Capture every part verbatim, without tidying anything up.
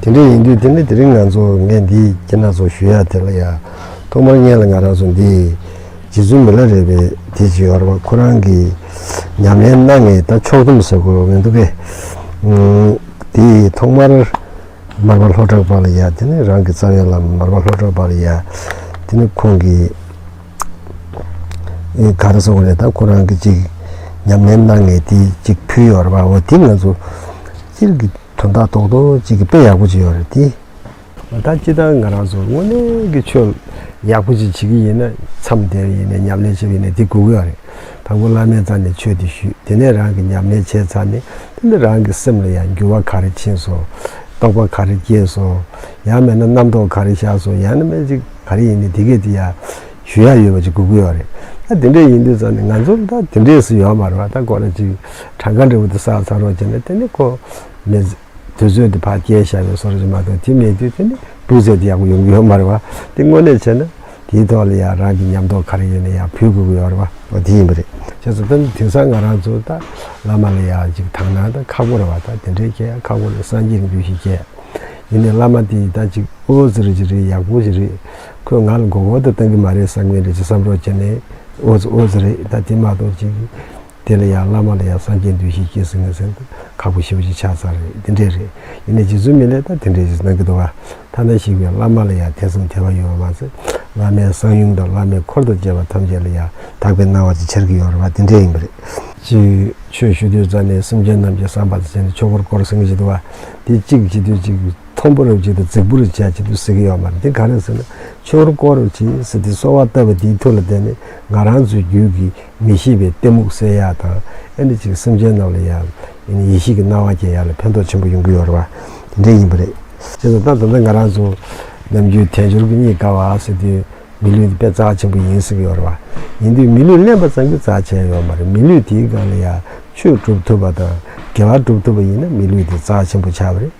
དེ་འདྲ་ཡིན་དུས་དེ་ནི་དེ་རིང་ང་ཚོ་ངས་འདི་ཁྱེད་རང་ཚོ་ཞུ་ཡ་དེ་ལ་ཡ། ཐོག་མར་སྔོན་ལ་ང་རང་ཚོ་འདི་རྗེ་བཙུན་མི་ལ་རས་པའི་དེ་ཅིག་ཡོད་རེད་པ། ཁོ་རང་གིས་ཉམས་ལེན་གནང་ངས་ད་ཕྱོགས་བསྡོམས་ཟེར་དགོས་མི་འདུག་གས། ཨུམ། དེ་ཐོག་མར་མར་པ་ལྷོ་བྲག་པ་ལ་ཡ། དེ་ནི་རང་གི་རྩ་བའི་བླ་མ་མར་པ་ལྷོ་བྲག་པ་ལ་ཡ། དེ་ནི་ཁོང་གིས་ཨེ་ག་རེ་ཟེར་དགོས་རེད། ད་ཁོ་རང་གིས་ཅིག་ཉམས་ལེན་གནང་ངས་དེ་ཅིག་ཕུལ་ཡོད་རེད་པ། འོ་དེ་ང་ཚོ་སྤྱིར་གྱི་དོན་དག་རྡོག་རྡོག་ཅིག་གི་དཔེ་ཡག་པོ་ཅིག་ཡོད་རེད་དེ། ད་སྤྱིར་བཏང་ང་རང་ཚོ་དངོས་གནས་ཀྱི་ཆོས་ཡག་པོ་ཅིག་བྱེད་ཀྱི་ཡིན་ན། མཚམས་བསྡད་པ་ཡིན་ནའི་ཉམས་ལེན་བྱེད་པ་ཡིན་ནའི་དེ་དགོས་ཀྱི་ཡོད་རེད། དང་པོ་བླ་མའི་རྩ་ནས་ཆོས་དེ་ཞུས། དེ་ནས་རང་གི་ཉམས་ལེན་བྱས་ཚར་ནས། དེ་ནས་རང་གི་སེམས་ལ་ཡང་འགྱུར་བ་ག་རེ་ཕྱིན་སོང་། རྟོགས་པ་ག་རེ་སྐྱེས་སོང་། ཡང་མིན་ན་རྣམ་རྟོག་ག་རེ་ཤར་སོང་། ཡང་ན་མིན་ཅིག་ག་རེ་ཡིན་ནའི་དེ་གས་དེ་ཡང་ཞུ་ཡ་ཡོད་པ་ཅིག་དགོས་ཀྱི་ཡོད་རེད། ད་དེ་འདྲས་ཡིན་དུས་ཙང་ནས་ང་ཚོར་ད་དེ་འདྲས་སུ་ཡོད་མ་རེད་པ། ད་ཁོ་རང་ཅིག་གྲངས་ཀ་འདྲ་པོ་དེ་བསགས་ཚར་རོགས་བྱས་ནས། དེ་ནས་ཁོ་མི་དུས་ཚོད་དེ་ཕར་བསྐྱལ་བཞག་པའི་བཟོ་འདྲ་ཅིག་མ་གཏོགས། དེ་མེད་དུས་དེ་ནི་སྤུས་ཚད་དེ་ཡག་པོ་ཡོང་གི་ཡོད་མ་རེད་པ། དེ་དངོས་གནས་བྱས་ན་དེའི་ཐོག་ལ་ཡང་རང་གི་ཉམས་རྟོགས་ག་རེ་ཡོད་ན་ཡང་ཕུལ་དགོས་ཀྱི་ཡོད་རེད་པ། འོ་དེ་ཡིན་པ་རེད། བྱས་ཙང་ད་དེང་སང་ང་རང་ཚོ་ད་བླ་མ་ལ་ཡང་ཅིག་དག་སྣང་ད་ཁག་པོ་རེད་པ། ད་དེ་འདྲའི་སྐྱེ་ཡ་ཁག་པོ་རེད། སངས་རྒྱས་ཀྱི་འདུ་ཤེས་སྐྱེ་ཡ། ཡིན་ནའི་བླ་མ་དེ་ད་ཅིག་ཨོ་ཙི་རེ་ཅིག་རེད། ཡག་པོ་ཞིག་རེད། ཁོས་ང་ལ་མགོ་སྐོར་དེ་གཏོང་གི་མ་རེད་བསམ་མཁན་རེ་ཅིག་བསམ་རོགས་བྱས་ནས། ཨོ་ཙི་ཨོ་ཙི་རེད། ད་དེ་མ་གཏོགས་ཅིག་དེ་ལ་ཡང་བླ་མ་ལ་ཡང་སངས་རྒྱས་འདུ་ཤེས་སྐྱེས་ཟེར་ངེས་ཟེར་ཁག་པོ་ཞེ་པོ་ཅིག་ཆགས་ཚར་རེད། དེ་འདྲས་རེད། ཡིན་ནའི་རྗེ་བཙུན་མི་ལས་ད་དེ་འདྲས་ཅིག་གནང་གི་འདུག་ག། ཐ་ན་ཞིག་པའི་བླ་མ་ལ་ཡང་ཐེ་ཚོམ་དད་པ་ཡོད་པ་མ་ཟད། བླ་མའི་གསང་ཡུམ་དང་བླ་མའི་འཁོར་དང་བཅས་པ་ཐམས་ཅད་ལ་ཡང་དག་པའི་སྣང་བ་ཅིག་འཆར་གྱི་ཡོད་རེད་པ། དེ་འདྲས་ཡིན་པ་རེད། ཅིག་ཆོས་ཞུ་དུས་ཙང་ནས་སེམས་ཅན་རྣམས་ཀྱི་བསམ་པ་དང་བཅས་ནས་ཆོས་འཁོར་བསྐོར་ཟེར་མཁན་ཅིག་འདུག་ག། དེ་གཅིག་བྱེད་དུས་ཅིག་མཐོན་པོ་རུ་ཅིག་དང་རྫིག་པོ་རུ་བྱས་བྱེད་དུས་ཟེར་གྱི་ཡོད་མ་རེད། དེ་ག་རེ་ཟེར་ན། ཆོས་འཁོར་བསྐོར་རུ་བྱེད་ཟེར་དེ་གསོལ་བ་བཏབ་པ་དེའི་མཐུ་ལ་བརྟེན་ནས་ང་རང་ཚོའི་རྒྱུད་ཀྱི་མི་ཤེས་པའི་གཏི་མུག་སེལ་ཡག་དང་། ཨ་ནི་ཅིག་སེམས་ཅན་རྣམས་ལ་ཡང་ཡེ་ཤེས་ཀྱི་སྣང་བ་སྐྱེ་ཡག་ལ་ཕན་ཐོགས་ཆེན་པོ་ཡོང་གི་ཡོད་རེད་པ། དེ་འདྲ་ཡིན་པ་རེད། བྱས་ཙང་ད་ད་ལྟ་ང་རང་ཚོ་ནམ་རྒྱུན་དལ་འབྱོར་གྱི་རྙེད་དཀའ་བ་ཟེར་དུས་མི་ལུས་འདི་དཔེ་རྩ་ཆེན་པོ་ཡིན་ཟེར་གྱི་ཡོད་རེད་པ། ཡིན་དུས་མི་ལུས་ལེན་པ་ཙམ་གྱིས་རྩ་ཆེ་ཡོད་མ་རེད། མི་ལུས་དེའི་སྒང་ལ་ཡང་ཆོས་སྒྲུབ་ཐུབ་པ་དང་དགེ་བ་སྒྲུབ་ཐུབ་པ་ཡིན་ན་མི་ལུས་དེ་རྩ་ཆེན་པོ་ཆགས་པ་རེད།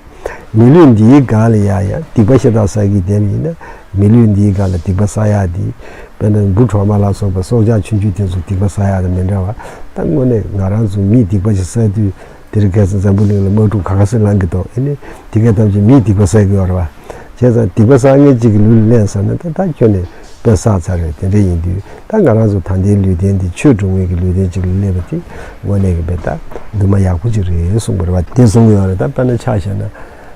མི་ལུས་འདིའི་སྒང་ལ་ཡང་ཡང་སྡིག་པ་ཤ་སྟག་བསགས་ཀྱི་བསྡད་པ་ཡིན་ན། མི་ལུས་འདིའི་སྒང་ལ་སྡིག་པ་བསགས་ཡག་འདི། དཔེར་ན་འབུ་གྲོག་མ་ལ་སོགས་པའི་སྲོག་ཆགས་ཆུང་ཆུང་དེ་ཚོ་སྡིག་པ་བསགས་ཡག་དང་མི་འདྲ་བ། ད་དངོས་གནས་ང་རང་ཚོ་མིས་སྡིག་པ་ཞིག་བསགས་དུས་དེ་རིང་ཁ་སང་འཛམ་བུ་གླིང་ལ་དམག་འཁྲུག་ག་ག་སེ་ལངས་ཀྱི་འདུག་ཨ་ནི་དེ་ག་ཐམས་ཅད་མིས་སྡིག་པ་བསགས་ཀྱི་ཡོད་རེད་པ། བྱས་ཙང་སྡིག་པ་བསགས་མཁན་གཅིག་གི་ལུས་ལ་ལེན་ཟེར་ན། ད་ད་ཁྱོན་ནས་དཔེ་བསགས་ཚར་རེད། དེ་འདྲ་ཡིན་དུས་ད་ང་རང་ཚོ་ད་ལྟའི་ལུས་རྟེན་འདི་ཆོས་སྒྲུབ་མཁན་གྱི་ལུས་རྟེན་གཅིག་ལ་སླེབས་པ་དེ་དངོས་གནས་ཀྱི་དཔེ་ད་འདུན་མ་ཡག་པོ་ཅིག་རེད་གསུངས་པ་རེད་པ། དེ་གསུངས་ཡོད་རེད། ད་དཔེར་ན་ཆ་བཞག་ན་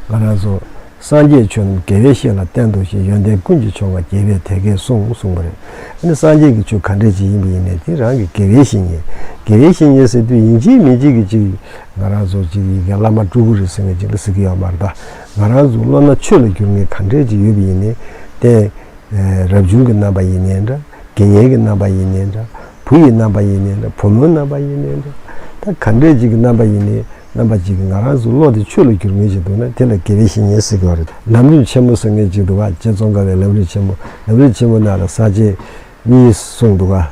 ང་རང་ཚོ། སངས་རྒྱས་ཆོས་རྣམས་དགེ་བའི་བཤེས་ལ་བསྟན་ཏོ་ཞེས། ཡོན་ཏན་ཀུན་གྱི་མཆོག་མ་དགྱེས་པས་དེ་སྐད་གསུངས་གསུངས་པ་རེད། ཨ་ནི་སངས་རྒྱས་ཀྱི་ཆོས་ག་འདྲས་ཅིག་ཡིན་པ་ཡིན་ནའི་དེ་རང་གི་དགེ་བའི་བཤེས་གཉེན། དགེ་བའི་བཤེས་གཉེན་ཟེར་དུས་ཡིན་གཅིག་མིན་གཅིག་གི་ཅིག་ང་རང་ཚོ་ཅིག་ཡི་གེ་བླ་མ་སྤྲུལ་སྐུ་རེད་ཟེར་མཁན་ཅིག་ལ་ཟེར་གྱི་ཡོད་མ་རེད། ད་ང་རང་ཚོ་བློ་སྣ་ཆོས་ལ་བསྒྱུར་མཁན་ག་འདྲས་ཅིག་ཡོད་པ་ཡིན་ནའི་དེ། རབ་བྱུང་གི་རྣམ་པ་ཡིན་ནའི་འདྲ། དགེ་བསྙེན་གྱི་རྣམ་པ་ཡིན་ནའི་འདྲ། བུ་ཡི་རྣམ་པ་ཡིན་ནའི་འདྲ། བུ་མོའི་རྣམ་པ་ཡིན་ནའི་འདྲ། ད་ག་འདྲས་ཅིག་གི་རྣམ་པ་ཡིན་ནའི་རྣམ་པ་ཅིག་གིས་ང་རང་ཚོའི་བློ་དེ་ཆོས་ལ་བསྒྱུར་མཁན་ཅིག་འདུག་ན་དེ་ལ་དགེ་བའི་བཤེས་གཉེན་ཟེར་གྱི་ཡོད་རེད། ལམ་རིམ་ཆེན་མོ་ཟེར་མཁན་ཅིག་འདུག་ག། རྗེ་ཙོང་ཁ་པའི་ལམ་རིམ་ཆེན་མོ། ལམ་རིམ་ཆེན་མོ་ནང་ལ་ས་བཅད་གཉིས་གསུངས་འདུག་ག།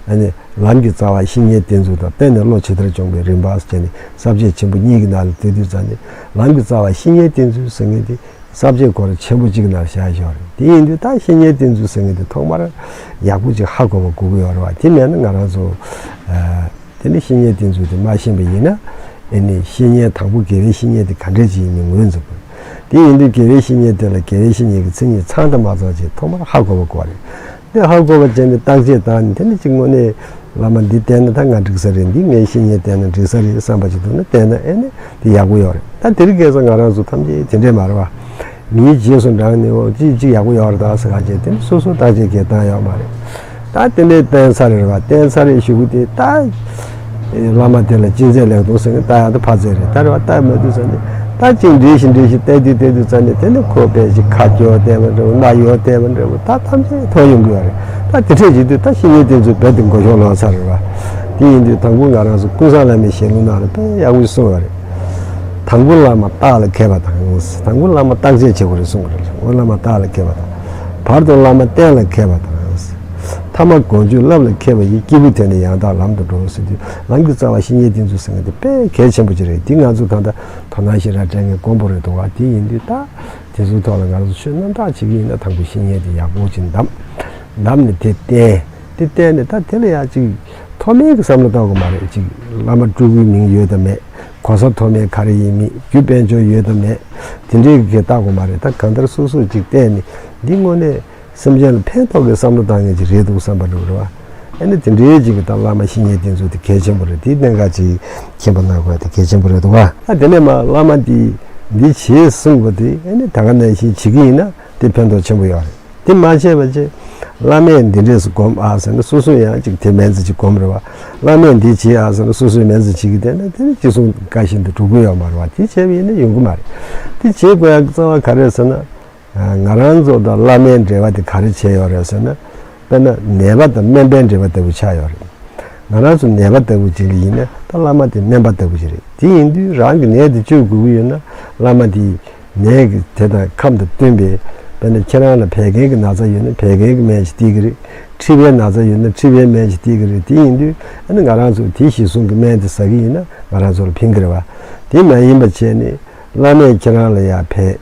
ཨ་ནི་ལམ་གྱི་རྩ་བ་བཤེས་གཉེན་བསྟེན་ཚུལ་དང་། བརྟེན་ནས་བློ་ཇི་ལྟར་སྦྱོང་བའི་རིམ་པ་ཟེར་ནས་ས་བཅད་ཆེན་པོ་གཉིས་ཀྱི་ནང་ལ་བསྡུས་དུས་ཙང་ནས། ལམ་གྱི་རྩ་བ་བཤེས་གཉེན་བསྟེན་ཚུལ་ཟེར་མཁན་དེ་ས་བཅད་སྐོར་ཆེན་པོ་གཅིག་ནང་བཞག་ཡོད་རེད། དེ་ཡིན་དུས་ད་བཤེས་གཉེན་བསྟེན་ཚུལ་ཟེར་མཁན་དེ་ཐོག་མར་ཡག་པོ་ཅིག་ཧ་གོ་བ་དགོས་ཀྱི་ཡོད་རེད་བ། དེ་མེད་ན་ང་རང་ཚོ། ཨ། དེ་ནི་བཤེས་གཉེན་བསྟེན་ཚུལ་དེ་མ་ཤེས་པ་ཡིན་ན། ཨེ་ནི་བཤེས་གཉེན་དང་པོ་དགེ་བའི་བཤེས་གཉེན་དེ་ག་འདྲས་ཅིག་ཡིན་མིན་ངོས་འཛིན་དགོས། དེ་ཡིན་དུས་དགེ་བའི་བཤེས་གཉེན་དེ་ལ་དགེ་བའི་བཤེས་གཉེན་གྱི་མཚན་ཉིད་ཚང་དང་མ་ཚང་ཅིག་ཐོག་མར་ཧ་གོ་བ་དགོས་རེད། དེ་ཧ་གོ་བ་བྱས་ནས་བརྟག་དཔྱད་བཏང་ནས། དེ་ནི་གཅིག་དངོས་གནས་བླ་མ་འདི་བསྟེན་ན་ད་ང་འགྲིག་ས་རེད། འདི་ངའི་བཤེས་གཉེན་བསྟེན་ན་འགྲིག་ས་རེད་བསམ་པ་ཅིག་འདུག་ན་བསྟེན་ན་ཨེ་ནི་དེ་ཡག་པོ་ཡོད་རེད། ད་དེ་རིང་ཁ་སང་ང་རང་ཚོ་ཐམས་ཅད་དེ་འདྲས་མ་རེད་བ། མིའི་རྗེས་སུ་འབྲངས་ནས་འོ་ཅིག་ཅིག་ཡག་པོ་ཡོད་རེད་ད་ཟེར་ག་བྱས། དེ་ནི་སོ་སོ་བརྟག་དཔྱད་བྱེད་སྟངས་ཡོད་མ་རེད། ད་དེ་འདྲས་བསྟེན་ཚར་རེད་བ། བསྟེན་ཚར་རེད་གཞུག་གུ་དེ་ད། ཨེ། བླ་མ་དེ་ལ་ཅི་མཛད་ལེགས་མཐོང་ཟེར་མཁན་ལྟ་ཡག་དེ་ཕར་མཛད་རེད། ད་རེད་བ། ལྟ་མ་དུས་ཙ་ནས་ད་ཅིག་འདྲིས་ཤིག་འདྲིས་ཤིག་བལྟས་དུས་བལྟས་དུས་ཙ་ནས་དེ་ནི་ཁོ་དཔེ་ཅིག་ཁ་སྐྱོ་བསྡད་པ་འདྲ་བོ། རྣ་ཡོ་བསྡད་པ་འདྲ་བོ། ད་ཐམས་ཅད་མཐོང་ཡོང་གི་ཡོད་རེད། ད་དེ་འདྲས་བྱེད་དུས་ད་བཤེས་གཉེན་བསྟེན་ཚུལ་རྦད་དེ་མགོ་གཞུག་ལོག་ཚར་རེད་བ། དེ་ཡིན་དུས་དང་པོ་ང་རང་ཚོ་ཀུན་བཟང་བླ་མའི་ཞལ་ལུང་ནང་ལ་དཔེ་ཡག་པོ་གསུངས་ཡོད་རེད། དང་པོ་བླ་མ་བརྟག་ལ་མཁས་པ་དང་། དང་པོ་བླ་མ་བརྟག་དཔྱད་བྱེད་དགོས་རེད་གསུངས་པ་རེད། དང་པོ་བླ་མ་བརྟག་ལ་མཁས་པ་དང་། བར་དུ་བླ་མ་བསྟེན་ལ་མཁས་པ་དང་། ཐ་མ་དགོངས་བཅུད་བསླབ་ལ་མཁས་པ་ཡིས། སྐྱེས་བུ་དེ་ནི་ཡང་དག་ལམ་དུ་འགྲོ་ཟེར་དུས། ལམ་གྱི་རྩ་བ་བཤེས་གཉེན་བསྟེན་ཚུལ་ཟེར་མཁན་དེ་དཔེ་གལ་ཆེན་པོ་ཅིག་རེད། དེ་ང་ཚོ་ད་ལྟ་དོ་སྣང་ཞེ་དྲག་སྤྲད་མཁན་དཀོན་པོ་རེད་འདུག་བ། དེ་ཡིན་དུས་ད་དེ་ཚོའི་ཐོག་ལ་ང་ཚོ་ཆོས་རྣམ་དག་བྱེད་ཀྱི་ཡིན་ན་དང་པོ་བཤེས་གཉེན་དེ་ཡག་པོ་ཅིག་འདམ། འདམ་ནས་དེ་བསྟེན། དེ་བསྟེན་ནས་ད་དེ་ལ་ཡང་ཅིག་མཐོ་དམན་གྱི་བསམ་བློ་བཏང་དགོས་མ་རེད། ཅིག་བླ་མ་སྤྲུལ་སྐུའི་མིང་ཡོད་དམ་མེད། གོ་ས་མཐོ་དམན་ག་རེ་ཡིན་མིན། རྒྱུ་དཔལ་འབྱོར་ཡོད་དང་མེད། དེ་འདྲའི་གི་བལྟ་དགོས་མ་རེད། ད་གང་ལྟར་སོ་སོས་ཅིག་བལྟས་ནས་འདི་དངོས་གནས་སེམས་ཅན་ལ་ཕན་ཐོགས་ཀྱི་བསམ་བློ་བཏང་མཁན་ཅིག་རེད་འདུག་བསམ་པ་འདྲ་བོ་རེད་བ། ཨ་ནི་དེ་འདྲའི་ཅིག་གི་ད་བླ་མ་བཤེས་གཉེན་དེ་ཚོ་དེ་གལ་ཆེན་པོ་རེད། དེ་གནད་འགག་ཅིག་མཁྱེན་པ་གནང་དགོས་དེ་གལ་ཆེན་པོ་རེད་འདུག་བ། ཨ་དེ་ནས་མ་བླ་མ་དེས་འདི་བྱེད་གསུངས་པ་དེ་ཨ་ནི་ད་ག་ནང་བཞིན་བྱེད་ཀྱི་ཡིན་ན་དེ་ཕན་ཐོགས་ཆེན་པོ་ཡོད་རེད། དེ་མ་བྱས་པ་བྱས། བླ་མས་འདི་འདྲས་སུ་སྒོམ་ཨ་ཟེར་ན་སོ་སོས་ཡང་ཅིག་དེ་སྨན་རྩིས་ཅིག་སྒོམ་རེད་བ། བླ་མས་འདི་བྱེད་ཨ་ཟེར་ན་སོ་སོས་སྨན་རྩིས་བྱེད་ཀྱི་བསྡད་ན་དེ་ནི་ཅི་གསུང་བཀའ་བཞིན་དུ་འགྲོ་གི་ཡོད་མ་རེད་བ། དེ་བྱས་པ་ཡིན་ན་ཡོང་གི་མ་རེད། དེ་བྱེད་དགོས་ཡག་གི་རྩ་བ་ག་རེ་རེད་ཟེར་ན། ང་རང་ཚོ་དང་བླ་མའི་འབྲེལ་བ་དེ་ག་རེ་བྱས་ཡོད་རེད་ཟེར་ན། དཔེར་ན་ནད་པ་དང་སྨན་པའི་འབྲེལ་བ་ལྟ་བུ་ཆགས་ཡོད་རེད། ང་རང་ཚོ་ནད་པ་ལྟ་བུ་ཅིག་ལ་ཡིན་ན་ད་བླ་མ་དེ་སྨན་པ་ལྟ་བུ་ཅིག་རེད། དེ་ཡིན་དུས་རང་གི་ནད་དེ་བཅོས་དགོས་ཀྱི་ཡོད་ན་བླ་མ་དེ་ནད་ཀྱི་དེ་དང་ཁམས་དང་བསྟུན་པའི། དཔེར་ན་ཁྱེད་རང་ལ་བད་ཀན་གྱི་ན་ཚ་ཡོད་ན་བད་ཀན་གྱི་སྨན་ཞིག་སྟེར་གྱི་རེད། མཁྲིས་པའི་ན་ཚ་ཡོད་ན་མཁྲིས་པའི་སྨན་ཞིག་སྟེར་གྱི་རེད། དེ་ཡིན་དུས་ཨ་ནི་ང་རང་ཚོ་དེ་གཞིར་བཟུང་གི་སྨན་དེ་ཟ་གི་ཡིན་ན་ང་རང་ཚོ་ལ་ཕན་གྱི་རེད་བ། དེ་མ་ཡིན་པ་བྱས་ནས་བླ་མས་ཁྱེད་རང་ལ་ཡ་བད་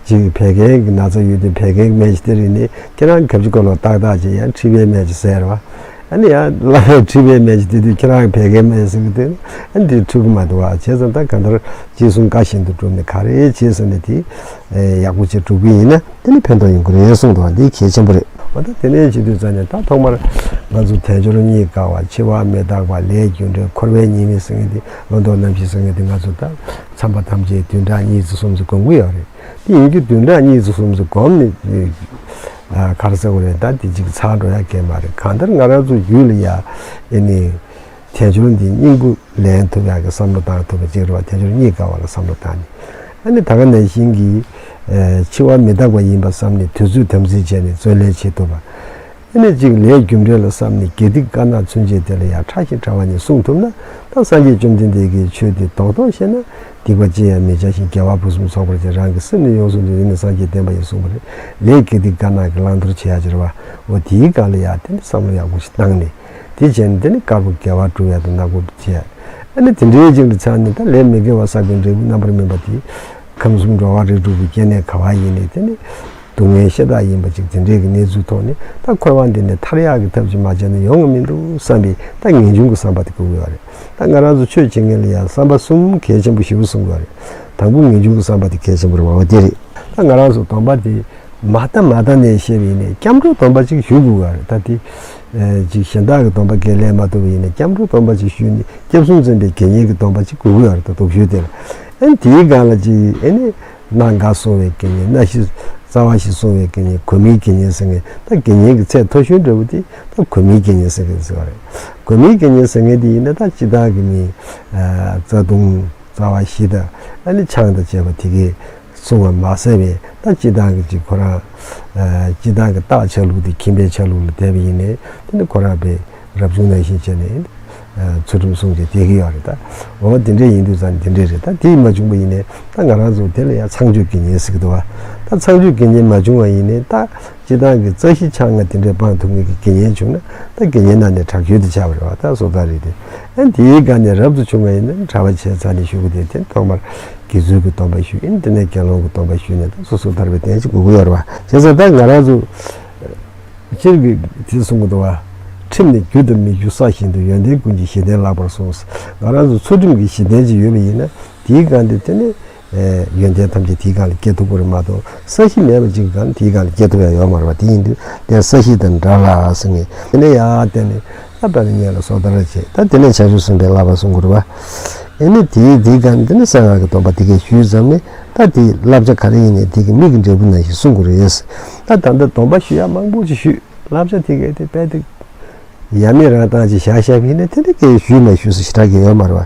ཅིག་བད་ཀན་གྱི་ན་ཚ་ཡོད་དུས་བད་ཀན་གྱི་སྨན་ཞིག་སྟེར་ཡིན་ནས་ཁྱེད་རང་གབ་ཅིག་སྐོར་ལ་ཏག་ཏག་ཅིག་ཡ་མཁྲིས་པའི་སྨན་ཞིག་ཟས་རེད་བ། ཨ་ནི་ཡང་བླ་མས་མཁྲིས་པའི་སྨན་ཞིག་དེ་དུས་ཁྱེད་རང་གི་བད་ཀན་སྨན་ཟེར་གི་དེ་ཨ་ནི་དེ་འཁྲུག་གི་མ་འདུག་བ། བྱས་ཙང་ད་གང་ལྟར་རྗེས་གསུང་བཀའ་བཞིན་དུ་བསྒྲུབས་ནས་ག་རེ་བྱས་ཟེར་ནས་དེ་ཡག་པོ་བྱས་སྒྲུབ་ཀྱི་ཡིན་ན་དེ་ནི་ཕན་ཐོགས་ཡོང་གི་རེད་གསུངས་འདུག་བ། འདི་གལ་ཆེན་པོ་རེད། འོ་ད་དེ་ནས་བྱེད་དུས་ཙང་ནས་ད་ཐོག་མར་ང་ཚོ་དལ་འབྱོར་རྙེད་དཀའ་བ། འཆི་བ་མི་རྟག་པ། ལས་རྒྱུ་འབྲས། འཁོར་བའི་ཉེས་དམིགས་ཟེར་མཁན་དེ། བློ་ལྡོག་རྣམ་བཞི་ཟེར་མཁན་དེ་ང་ཚོ་ད་མཚམས་པ་ཐམས་ཅད་བདུན་ཕྲག་གཉིས་ཙམ་གསུམ་ཙམ་སྒོམ་གྱི་ཡོད་རེད། དེ་ཡིན་རྒྱུ་བདུན་ཕྲག་གཉིས་ཙམ་གསུམ་ཙམ་སྒོམ་ནས་ག་རེ་ཟེར་དགོས་རེད། ད་དེ་ཅིག་ཚར་འགྲོ་ཡ་གལ་མ་རེད། གང་ལྟར་ང་རང་ཚོ་རྒྱུད་ལ་ཡ་ཨེ་ནི་དལ་འབྱོར་འདི་སྙིང་པོ་ལེན་ཐུབ་ཡག་གི་བསམ་བློ་བཏང་ཐུབ་པ་ཅིག་རེད་བ། དལ་འབྱོར་རྙེད་དཀའ་བ་ལ་བསམ་བློ་བཏང་ནས། ཨ་ནི་ད་ག་ནང་བཞིན་གྱི་འཆི་བ་མི་རྟག་པ་ཡིན་པ་བསམ་ནས་དུས་ཚོད་དམ་འཛིན་བྱས་ནས་བརྩོན་ལེན་བྱེད་ཐུབ་པ། ཨ་ནི་གཅིག་ལས་རྒྱུ་འབྲས་ལ་བསམ་ནས་དགེ་སྡིག་དཀར་ནག་ཚུན་ཆད་དེ་ལ་ཡང་ཕྲ་ཞིང་ཕྲ་བ་ཉིད་བསྲུང་ཐུབ་ན། ད་སངས་རྒྱས་བཅོམ་ལྡན་འདས་ཀྱི་ཆོས་འདི་རྡོག་རྡོག་ཤེས་ན། སྡིག་པ་ཅི་ཡང་མི་བྱ་ཞིང་། དགེ་བ་ཕུན་སུམ་ཚོགས་པར་སྤྱད། རང་གི་སེམས་ནི་ཡོངས་སུ་འདུལ། དེ་ནི་སངས་རྒྱས་བསྟན་པ་ཡིན་གསུངས་པ་རེད། ལས་དགེ་སྡིག་དཀར་ནག་གི་བླང་དོར་བྱེད་ཡ་ཅིག་རེད་བ། འོ་དེའི་སྒང་ལ་ཡང་དེ་ནི་བསམ་བློ་ཡག་པོ་ཞིག་བཏང་ནས། དེ་བྱས་ནས་དེ་ནི་དཀར་པོ་དགེ་བ་སྒྲུབ་ཡ་དང་ནག་པོ་བྱེད་ཡ། ཨ་ནི་དེ་འདྲའི་ཅིག་ལ་ཚར་ནས་ད་ལས་མི་དགེ་བ་བསགས་པའི་འབྲས་བུ་རྣམ་པར་སྨིན་པ་དེ། ཁམས་གསུམ་འགྲོ་བ་རིགས་དྲུག་གི་སྐྱེ་གནས་ག་བ་ཡིན་ནའི་དེ་ནི་སྡུག་བསྔལ་ཤ་སྟག་ཡིན་པ་ཅིག་དེ་འདྲའི་གི་གནས་ཚུལ་ཐོག་ནས་ད་འཁོར་བ་འདི་ནས་ཐར་ཡག་གི་ཐབས་ཅིག་མ་བྱས་ན་ཡོང་གི་མི་འདུག་བསམ་པའི་ད་ངེས་འབྱུང་གི་བསམ་པ་དེ་དགོས་ཀྱི་ཡོད་རེད། ད་ང་རང་ཚོ་ཆོས་བྱེད་མཁན་ལ་ཡང་བསམ་པ་གསུམ་གལ་ཆེན་པོ་ཞེ་པོ་གསུང་གི་ཡོད་རེད། དང་པོ་ངེས་འབྱུང་གི་བསམ་པ་དེ་གལ་ཆེན་པོ་རེད་བ། འོ་དེ་རེད། ད་ང་རང་ཚོ་སྡོམ་པ་དེ་མ་བལྟ་མ་བལྟ་ནས་བཤད་པ་ཡིན་ནའི་སྐྱབས་འགྲོ་སྡོམ་པ་ཅིག་ཞུ་དགོས་ཀྱི་ཡོད་རེད། ད་དེ་ཅིག་གཞན་དག་གི་སྡོམ་པ་འགན་ལེན་མ་ཐུབ་པ་ཡིན་ནའི་སྐྱབས་འགྲོ་སྡོམ་པ་ཅིག་ཞུས་ནས་སྐྱབས་སུ་འཛིན་པའི་དགེ་བསྙེན་གྱི་སྡོམ་པ་ཅིག་དགོས་ཀྱི་ཡོད་རེད། ད་སྡུག་ཤོས་དེ་ལ་ཨ་ནི་དེའི་སྒང་ལ་ཅིག་ཨ་ནི། སྣ་འགའ་བསྲུང་བའི་དགེ་བསྙེན། སྣ་བཞི་རྩ་བ་བཞི་བསྲུང་བའི་དགེ་བསྙེན། གོ་མིའི་དགེ་བསྙེན་ཟེར་མཁན་ད་དགེ་བསྙེན་གྱི་ཚད་མཐོ་ཤོས་འདྲ་བོ་དེ་ད་གོ་མིའི་དགེ་བསྙེན་ཟེར་མཁན་ཟེར་བ་རེད། གོ་མིའི་དགེ་བསྙེན་ཟེར་མཁན་དེ་ཡིན་ན་ད་སྤྱིར་བཏང་གི་མི་རྩ་ལྟུང་རྩ་བ་བཞི་དང་ཨ་ནི་ཆང་དང་བཅས་པ་དེ་གས་བསྲུང་བ་མ་ཟད་པའི་ད་སྤྱིར་བཏང་གི་ཅིག་ཁོ་རང་སྤྱིར་བཏང་གི་རྟགས་ཆ་ལུགས་དེ་ཁྱིམ་པའི་ཆ་ལུགས་ལ་བསྡད་པ་ཡིན་ནའི་དེ་ནི་ཁོ་རང་པའི་རབ་བྱུང་ནང་བཞིན་བྱས་ནས་ཚུལ་ཁྲིམས་སྲུང་བྱས་བསྡད་ཀྱི་ཡོད་རེད། ད་འོ་དེ་འདྲས་ཡིན་དུས་ཙང་དེ་འདྲས་རེད། ད་དེ་མ་བྱུང་བ་ཡིན་ནའི་ད་ང་རང་ཚོ་དེ་ལ་ཡང་ཚངས་སྤྱོད་དགེ་བསྙེན་ཟེར་གྱི་འདུག་བ། ད་ཚངས་སྤྱོད་དགེ་བསྙེན་མ་བྱུང་བ་ཡིན་ནའི་ད་སྤྱིར་བཏང་གི་རྩ་བཞི་ཆང་ལྔ་དེ་འདྲས་སྤང་ཐུབ་མཁན་གྱི་དགེ་བསྙེན་བྱུང་ན་ད་དགེ་བསྙེན་ནང་ནས་དྲག་ཤོས་དེ་ཆགས་པ་རེད་བ། ད་བཟོ་ལྟ་རེད་དེ། ཨ་དེའི་སྒང་ནས་རབ་ཏུ་བྱུང་བ་ཡིན་ན་གྲྭ་པ་བྱས་ཚར་ནས་ཞུ་གི་དེ་དེ་ཐོག་མར་དགེ་ཚུལ་གྱི་སྡོམ་པ་ཞུ་ཡིན། དེ་ནས་དགེ་སློང་གི་སྡོམ་པ་ཞུས་ནས་ད་སོ་སོ་ཐར་པའི་གདེང་ཅིག་དགོས་ཀྱི་ཡོད་རེད་བ། བྱས་ཙང་ད་ང་རང་ཚོ། སྤྱིར་གྱི་དེ་གསུང་གི་འདུག་བ། ཁྲིམས་ནི་རྒྱུ་དང་མི་རྒྱུ་བསགས་བཞིན་དུ། ཡོན་ཏན་ཀུན་གྱི་གཞི་རྟེན་ལགས་པར་གསུངས། ང་རང་ཚོ་ཚུལ་ཁྲིམས་ཀྱི་གཞི་རྟེན་ཅིག་ཡོད་པ་ཡིན་ན་དེའི་སྒང་དེ་དེ་ནི་ཡོན་ཏན་ཐམས་ཅད་དེའི་སྒང་ལ་སྐྱེ་ཐུབ་ཀྱི་རེད་མ་གཏོགས་ས་གཞི་མེད་པ་ཅིག་གི་སྒང་དེའི་སྒང་ལ་སྐྱེ་ཐུབ་ཡ་ཡོད་མ་རེད་བ། དེ་ཡིན་དུས་དེ་ས་གཞི་དང་འདྲ་ལ་ཟེར་ངེས་དེ་ནས་ཡ་དེ་ནི་ད་དཔེར་ན་ངེད་ལ་སོ་ཐར་བྱེད་ད་དེ་ནས་བྱང་ཆུབ་སེམས་དཔའི་བསླབ་པ་གསུང་གི་རེད་བ། ཨེ་ནི་དེའི་དེའི་སྒང་དེ་ནི་གསང་སྔགས་ཀྱི་སྡོམ་པ་དེ་གས་ཞུས་ཙམ་ནས། ད་དེའི་བསླབ་བྱ་ག་རེ་ཡིན་ནའི་དེ་གི་མིག་གི་འབྲས་བུ་ནང་བཞིན་སྲུང་དགོས་རེད། ད་ད་ལྟ་སྡོམ་པ་ཞུ་ཡ་མང་པོ་ཅིག་ཞུས། བསླབ་བྱ་དེ་གས་དེ་དཔེ་དེ་ཡ་མེད་རང་བཏང་ཅིག་བཞག་བཞག་པ་ཡིན་ན་དེ་འདྲ་གས་ཞུས་མ་ཞུས་སུ་ཞེ་དྲག་གི་ཡོད་མ་རེད་བ།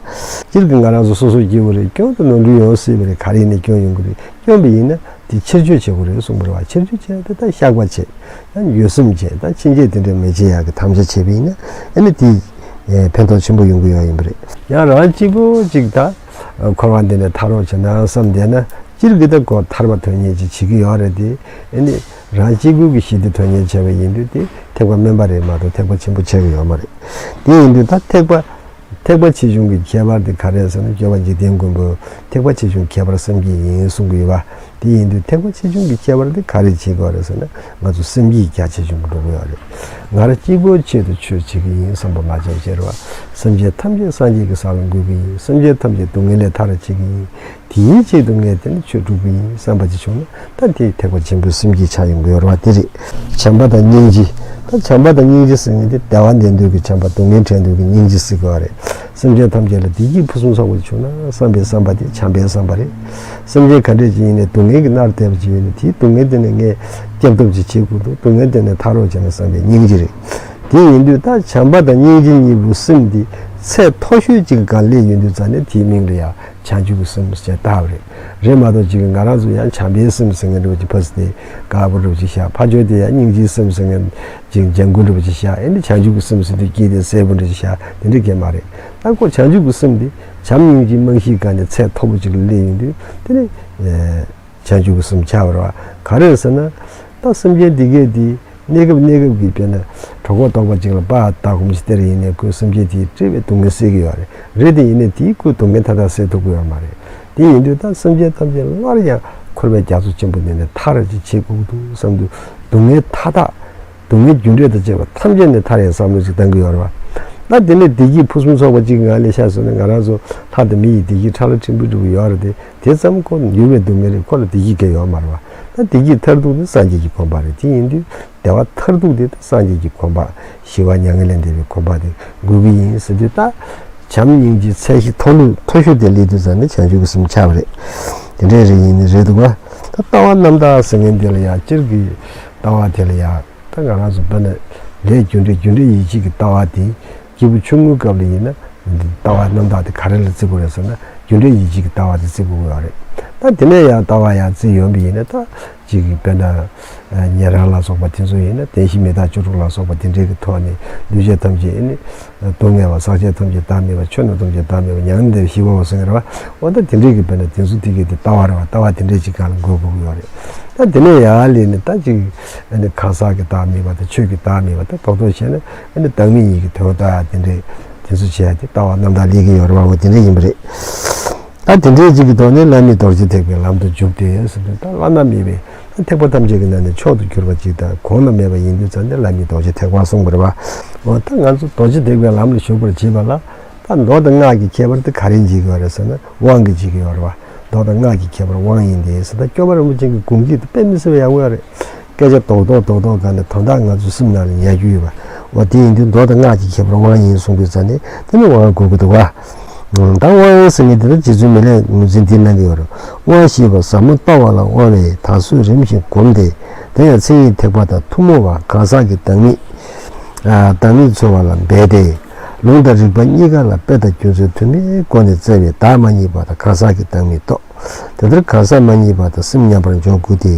སྤྱིར་གི་ང་རང་ཚོ་སོ་སོ་སྐྱེ་བོ་རེད། སྐྱོན་དང་ནོར་འཁྲུལ་ཡོང་སྲིད་པ་རེད། ག་རེ་ཡིན་ནའི་སྐྱོན་ཡོང་གི་རེད། སྐྱོན་པ་ཡིན་ན་དེ་ཕྱིར་བཅོས་བྱེད་དགོས་རེད་གསུངས་པ་རེད་བ། ཕྱིར་བཅོས་བྱས་ཏེ་ད་བཤགས་པ་བྱས། ཡང་འགྱོད་སེམས་བྱས། ད་ཕྱིན་ཆད་དེ་འདྲ་མི་བྱེད་ཡག་གི་དམ་བཅའ་བྱས་པ་ཡིན་ན་ཨེ་ནི་དེ་ཕན་ཐོགས་ཆེན་པོ་ཡོང་གི་ཡོད་ཡིན་པ་རེད། ཡང་རང་གཅིག་པོ་གཅིག་ད་འཁོར་བ་འདི་ནས་ཐར་རོགས་བྱེད་ན་བསམ་བསྡད་ན་སྤྱིར་གི་ད་ཁོ་ཐར་པ་དོན་གཉེར་ཅིག་བྱེད་ཀྱི་ཡོད་རེད་དེ། ཨེ་ནི་རང་གཅིག་པུ་གི་ཞི་བདེ་དོན་གཉེར་བྱས་པ་ཡིན་དུས་དེ་ཐེག་པ་དམན་པ་རེད་མ་གཏོགས་ཐེག་པ་ཆེན་པོ་ཆགས་ཀྱི་ཡོད་མ་རེད། དེ་ཡིན་དུས་ད་ཐེག་པ། ཐེག་པ་ཆེ་ཆུང་གི་ཁྱད་པར་དེ་ག་རེ་རེད་ཟེར་ན། སྐྱོབ་པ་འཇིག་རྟེན་མགོན་པོས་ཐེག་པ་ཆེ་ཆུང་ཁྱད་པར་བསམ་གྱིས་ཡིན་གསུང་གི་ཡོད་པ། དེ་ཡིན་དུས་ཐེག་པ་ཆེ་ཆུང་གི་ཁྱད་པར་དེ་ག་རེ་བྱེད་དགོས་རེད་ཟེར་ན། ང་ཚོ་སེམས་བསྐྱེད་རྒྱ་ཆེ་ཆུང་གི་འགྲོ་དགོས་ཡོད་རེད། ང་རང་གཅིག་པོའི་ཆེད་དུ་ཆོས་བྱེད་ཀྱི་ཡིན་བསམ་པ་མ་བྱས་བྱས་རེད་བ། སེམས་ཅན་ཐམས་ཅད་སངས་རྒྱས་ཀྱི་ས་ལ་འགོད་ཀྱི་ཡིན། སེམས་ཅན་ཐམས་ཅད་སྡུག་བསྔལ་ལས་ཐར་བྱེད་ཀྱི་ཡིན། དེའི་ཆེད་དུ་ངས་དེ་ནི་ཆོས་སྒྲུབ་ཀྱི་ཡིན་བསམ་པ་ཅིག་བྱུང་ན། ད་དེ་ཐེག་པ་ཆེན་པོའི་སེམས་བསྐྱེད་ཆགས་ཡོང་གི་ཡོད་རེད་བ། དེ་རེད། བྱམས་པ་དང་སྙིང་རྗེ། ད་བྱམས་པ་དང་སྙིང་རྗེ་ཟེར་མཁན་དེ་བདེ་བ་འདོད་མཁན་གྱི་བྱམས་པ། སྡུག་བསྔལ་བྲལ་འདོད་ཀྱི་སྙིང་རྗེ་ཟེར་དགོས་པ་རེད། སེམས་ཅན་ཐམས་ཅད་ལ་བདེ་སྐྱིད་ཕུན་སུམ་ཚོགས་པ་བྱུང་ན་བསམ་པའི་བསམ་པ་དེ་བྱམས་པའི་བསམ་པ་རེད། སེམས་ཅན་ག་འདྲས་ཅིག་ཡིན་ནའི་སྡུག་བསྔལ་གྱིས་མནར་བསྡད་པ་ཅིག་ཡིན་ན། དེའི་སྡུག་བསྔལ་དེ་ནས་ངས་སྐྱོབ་ཐབས་ཅིག་བྱེད་དགོས་འདུག་སྡུག་བསྔལ་དེ་ནས་ཐར་རོགས་བྱས་ན་བསམ་པའི་སྙིང་རྗེ་རེད། དེ་ཡིན་དུས་ད་བྱམས་པ་དང་སྙིང་རྗེ་གཉིས་པོ་སེམས་འདི་ཚད་མཐོ་ཤོས་ཅིག་གི་སྒང་སླེབས་ཡོང་དུས་ཙང་ནས་དེའི་མིང་ལ་ཡང་བྱང་ཆུབ་ཀྱི་སེམས་ཞེས་བཏགས་པ་རེད། རེད་མ་གཏོགས་ཅིག་ང་རང་ཚོ་ཡང་བྱམས་པའི་སེམས་ཟེར་མཁན་འདྲ་བོ་ཅིག་ཕར་ཟེར་ཏེ་དཀར་པོ་འདྲ་བོ་ཅིག་བཞག་ཕར་ཕྱོགས་དེ་ཡང་སྙིང་རྗེའི་སེམས་ཟེར་མཁན་ཅིག་ལྗང་གུ་འདྲ་བོ་ཅིག་བཞག་ཨེ་ནི་བྱང་ཆུབ་ཀྱི་སེམས་ཟེར་དུས་དཀྱིལ་དེ་སེར་པོ་འདྲ་ཅིག་བཞག་དེ་འདྲ་གས་མ་རེད། ད་ཁོ་བྱང་ཆུབ་ཀྱི་སེམས་འདི་བྱམས་སྙིང་རྗེའི་རྨང་གཞིའི་སྒང་ནས་ཚད་མཐོ་པོ་ཅིག་ལ་སླེབས་ཡོང་དུས་དེ་ནི། བྱང་ཆུབ་ཀྱི་སེམས་ཆགས་པ་རེད་བ། ག་རེ་རེད་ཟེར་ན། ད་སེམས་ཅན་འདི་གས་འདི་གནས་སྐབས་གནས་སྐབས་ཀྱི་དཔེར་ན་གྲོད་ཁོག་ལྟོགས་པ་ཅིག་ལ་སྤགས་ལྟ་སྒོམ་ཞིག་སྟེར་ཡིན་ནའི་ཁོས་སེམས་ཅན་དེའི་སྤྲད་པའི་སྡུག་བསྔལ་སེལ་གྱི་ཡོད་རེད། རེད་དེ་ཡིན་ནའི་དེའི་ཁོའི་སྡུག་བསྔལ་མཐའ་དག་སེལ་ཐུབ་ཀྱི་ཡོད་མ་རེད། དེ་ཡིན་དུས་ད་སེམས་ཅན་ཐམས་ཅད་སླར་ཡང་འཁོར་བའི་རྒྱ་མཚོ་ཆེན་པོ་འདི་ནས་ཐར་ཅིག་བྱེད་དགོས་འདུག་བསམ་དུས་སྡུག་བསྔལ་མཐའ་དག་སྡུག་བསྔལ་རྒྱུ་འབྲས་དང་བཅས་པ་ཐམས་ཅད་ནས་ཐར་ཡའི་བསམ་བློ་ཅིག་བཏང་གི་ཡོད་རེད་བ། ད་དེ་ནས་བདེ་སྐྱིད་ཕུན་སུམ་ཚོགས་པ་ཅིག་གི་ངང་ལས་ཤར་སོང་ན་ང་རང་ཚོ་ལྷ་དང་མི་ཡི་བདེ་སྐྱིད་ཕྲ་ལ་ཕྲན་བུ་འགྲུབ་ཀྱི་ཡོད་རེད་དེ། དེ་ཙམ་ཁོ་འགྱུར་བའི་སྡུག་བསྔལ་རེད། ཁོ་ལ་བདེ་སྐྱིད་གང་ཡོད་མ་རེད་བ། ད་བདེ་སྐྱིད་མཐར་ཐུག་ནི་སངས་རྒྱས་ཀྱི་གོ་འཕང་རེད། དེ་ཡིན་དུས་བདེ་བ་མཐར་ཐུག་དེ་ད་སངས་རྒྱས་ཀྱི་གོ་འཕང་ཞི་བ་མྱ་ངན་ལས་འདས་པའི་གོ་འཕང་དེ་དགོས་ཀྱི་ཡིན་ཟེར་དུས། ད་བྱམས་སྙིང་རྗེ་ཚད་གཞི་མཐོ་ལུགས་མཐོ་ཤོས་དེ་སླེབས་དུས་ཙམ་ནས་བྱང་ཆུབ་ཀྱི་སེམས་ཆགས་པ་རེད། དེ་འདྲས་རེད་ཡིན་ནི་རེད་འདུག་བ། ད་ལྟ་བ་རྣམ་དག་ཟེར་མཁན་དེ་ལ་ཡང་སྤྱིར་གྱི་ལྟ་བ་དེ་ལ་ཡང་ད་ང་རང་ཚོ་དཔེར་ན་ལས་རྒྱུ་འབྲས་རྒྱུ་འབྲས་ཡིད་བྱེད་ཀྱི་ལྟ་བ་དེ། སྐྱེས་བུ་ཆུང་ངུའི་སྐབས་ལ་ཡིན་ན་ལྟ་བ་རྣམ་དག་དེ་ག་རེ་ལ་བརྩི་དགོས་རེད་ཟེར་ན། རྒྱུ་འབྲས་ཡིད་བྱེད་ཀྱི་ལྟ་བ་དེ་བརྩི་དགོས་ཀྱི་ཡོད་རེད། ད་དེ་ནས་ཡང་ལྟ་བ་ཡང་བརྩི་ཡོང་བ་ཡིན་ན། ད་གཅིག་གི་དཔེར་ན་ཉན་རང་ལ་སོགས་པ་དེ་ཚོ་ཡིན་ན། བདེན་བཞི་མི་རྟག་བཅུ་དྲུག་ལ་སོགས་པ་དེ་འདྲའི་གི་ཐོག་ནས་འདུས་བྱས་ཐམས་ཅད་ནི་སྡུག་བསྔལ་བ། ཟག་བཅས་ཐམས་ཅད་བདག་མེད་པ། ཆོས་རྣམས་ཐམས་ཅད་བདག་མེད་པ། མྱ་ངན་འདས་པའི་ཞི་བའོ་ཟེར་གྱི་རེད་བ། འོ་ད་དེ་འདྲའི་གི་དཔེར་ན་དེ་ཚོ་དེ་གི་དེ་ལྟ་བ་རེད་བ། ལྟ་བ་དེ་འདྲའི་གཅིག་སྒང་ལ་འགོད་དགོས་ཀྱི་ཡོད་རེད། ད་དེ་ནས་ཡར་སླེབས་ནས་ད་ཅིག་ཨ་ནི་གང་ཟག་གི་བདག་མེད་པ་དང་ཆོས་ཀྱི་བདག་མེད་པ། ད་རྡོག་རྡོག་བྱས་ན་ཨ་ནི་བདག་མེད་གཉིས་ཀྱི་དོན་ལྟ་ཡ་དེ་འདྲའི་དེ་ཚོ་བྱས་ཡ་དེ་ལྟ་བ་རྣམ་དག་སླེབས་ཀྱི་ཡོད་རེད་བ། འོ་དེ་འདྲ་ཡིན་པ་རེད། ད་དེ་འདྲའི་ཅིག་གི་ཐོག་ནས་བླ་མེད་རྡོ་རྗེ་ཐེག་པའི་ལམ་དུ་འཇུག་སྟེ་ཟེར་དུས། ད་བླ་ན་མེད་པའི་ད་ཐེག་པ་ཐམས་ཅད་ཀྱི་ནང་ནས་མཆོག་ཏུ་གྱུར་པ་ཅིག་དང་གོང་ན་མེད་པ་ཡིན་དུས་ཙང་ནས་བླ་མེད་རྡོ་རྗེ་ཐེག་པ་གསུངས་པ་རེད་བ། འོ་ད་ང་ཚོ་རྡོ་རྗེ་ཐེག་པའི་ལམ་ལ་ཞུགས་པར་བྱེད་པ་ལ། ད་མདོ་དང་སྔགས་ཀྱི་ཁྱད་པར་དེ་ག་རེ་འབྱེད་ཀྱི་ཡོད་རེད་ཟེར་ན། དབང་གིས་འབྱེད་ཀྱི་ཡོད་རེད་བ། མདོ་དང་སྔགས་ཀྱི་ཁྱད་པར་དབང་ཡིན་ཏེ་ཟེར། ད་སྐྱོབ་པ་རིན་པོ་ཆེ་གི་དགོངས་གཞི་དེ་དཔེ་མི་སྲིད་པ་ཡག་པོ་ཡོད་རེད། སྐད་ཆ་རྡོག་རྡོག་རྡོག་རྡོག་སྒང་ནས་དོན་དག་ང་ཚོའི་སེམས་ནང་ལ་ཉར་རྒྱུ་ཡོད་པ། འོ་དེ་ཡིན་དུས་མདོ་དང་སྔགས་ཀྱི་ཁྱད་པར་དབང་ཡིན་གསུངས་དུས་ཙང་ནས་དེ་ནི་དབང་དགོས་ཀྱི་འདུག་བ། ད་དབང་ཟེར་མཁན་དེ་ད་རྗེ་བཙུན་མི་ལས་ངོས་འཛིན་འདི་གནང་གི་ཡོད་རེད། དབང་ཞེས་པ་ཟབ་མོ་ལྟ་བ་ལ་དབང་བས་ད་གཟོད་རིམ་བཞིན་བསྒོམས་ཏེ། དེ་ཡང་མཚན་ཉིད་ཐེག་པ་དང་ཐུན་མོང་བ་གང་ཟག་གི་བདག་མེད། ཨ་བདག་མེད་འཚོལ་བ་ལ་འབད་དེ། ལུང་དང་རིགས་པ་གཉིས་ཀ་ལ་དཔེ་དང་རྒྱུ་མཚན་དུ་མའི་སྒོ་ནས་བཙལ་བས་བདག་མ་རྙེད་པ་དང་གང་ཟག་གི་བདག་མེད་རྟོགས། དེ་ལྟར་གང་ཟག་མ་རྙེད་པ་དང་སེམས་མཉམ་པར་འཇོག་དགོས་ཏེ།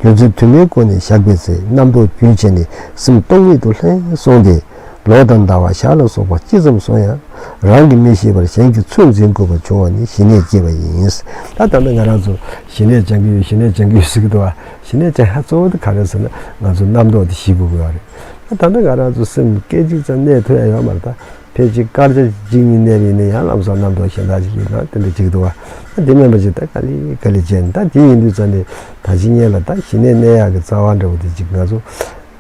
རྒྱུ་མཚན་དུ་མའི་སྒོ་ནས་བཞག་པའི་ཚེ་རྣམ་རྟོག་རྒྱུན་བཅད་ནས་སེམས་སྟོང་ཉིད་དུ་ལྷུང་སོང་སྟེ། ལོ་དང་ཟླ་བ་ཞག་ལ་སོགས་པ་ཅི་ཙམ་སོང་ཡང་རང་གིས་མི་ཤེས་པར་གཞན་གྱིས་ཚོད་འཛིན་དགོས་པ་བྱུང་བ་ནི་ཞི་གནས་སྐྱེས་པ་ཡིན། ད་ད་ལྟ་ང་རང་ཚོ་ཞི་གནས་སྦྱང་གི་ཡོད། ཞི་གནས་སྦྱང་གི་ཡོད་ཟེར་གྱི་འདུག་བ། ཞི་གནས་སྦྱང་ཡ་གཙོ་བོ་དེ་ག་རེ་ཟེར་ན། ང་ཚོ་རྣམ་རྟོག་དེ་ཞི་དགོས་ཀྱི་ཡོད་རེད། ད་ད་ལྟ་ང་རང་ཚོ་སེམས་སྐད་ཅིག་ཙམ་གནས་ཐུབ་ཡ་ཡོད་མ་རེད་ད། ཕལ་ཆེར་སྐར་ཆ་གཅིག་གཉིས་གནས་པ་ཡིན་ན་ཡང་ལམ་སང་རྣམ་རྟོག་གཞན་དག་ཅིག་ཡོད་ན་དེ་འདྲ་ཅིག་འདུག་བ། ད་དེ་མིན་པ་ཅིག་ད་ག་ལེ་ག་ལེ་བྱས་ནས། ད་དེ་ཡིན་དུས་ཙང་ནས་ད་ཅི་སྔོན་ལ་ད་ཞི་གནས་གནས་ཡག་གི་རྩ་བ་འདྲ་བོ་དེ་ཅིག་ང་ཚོ་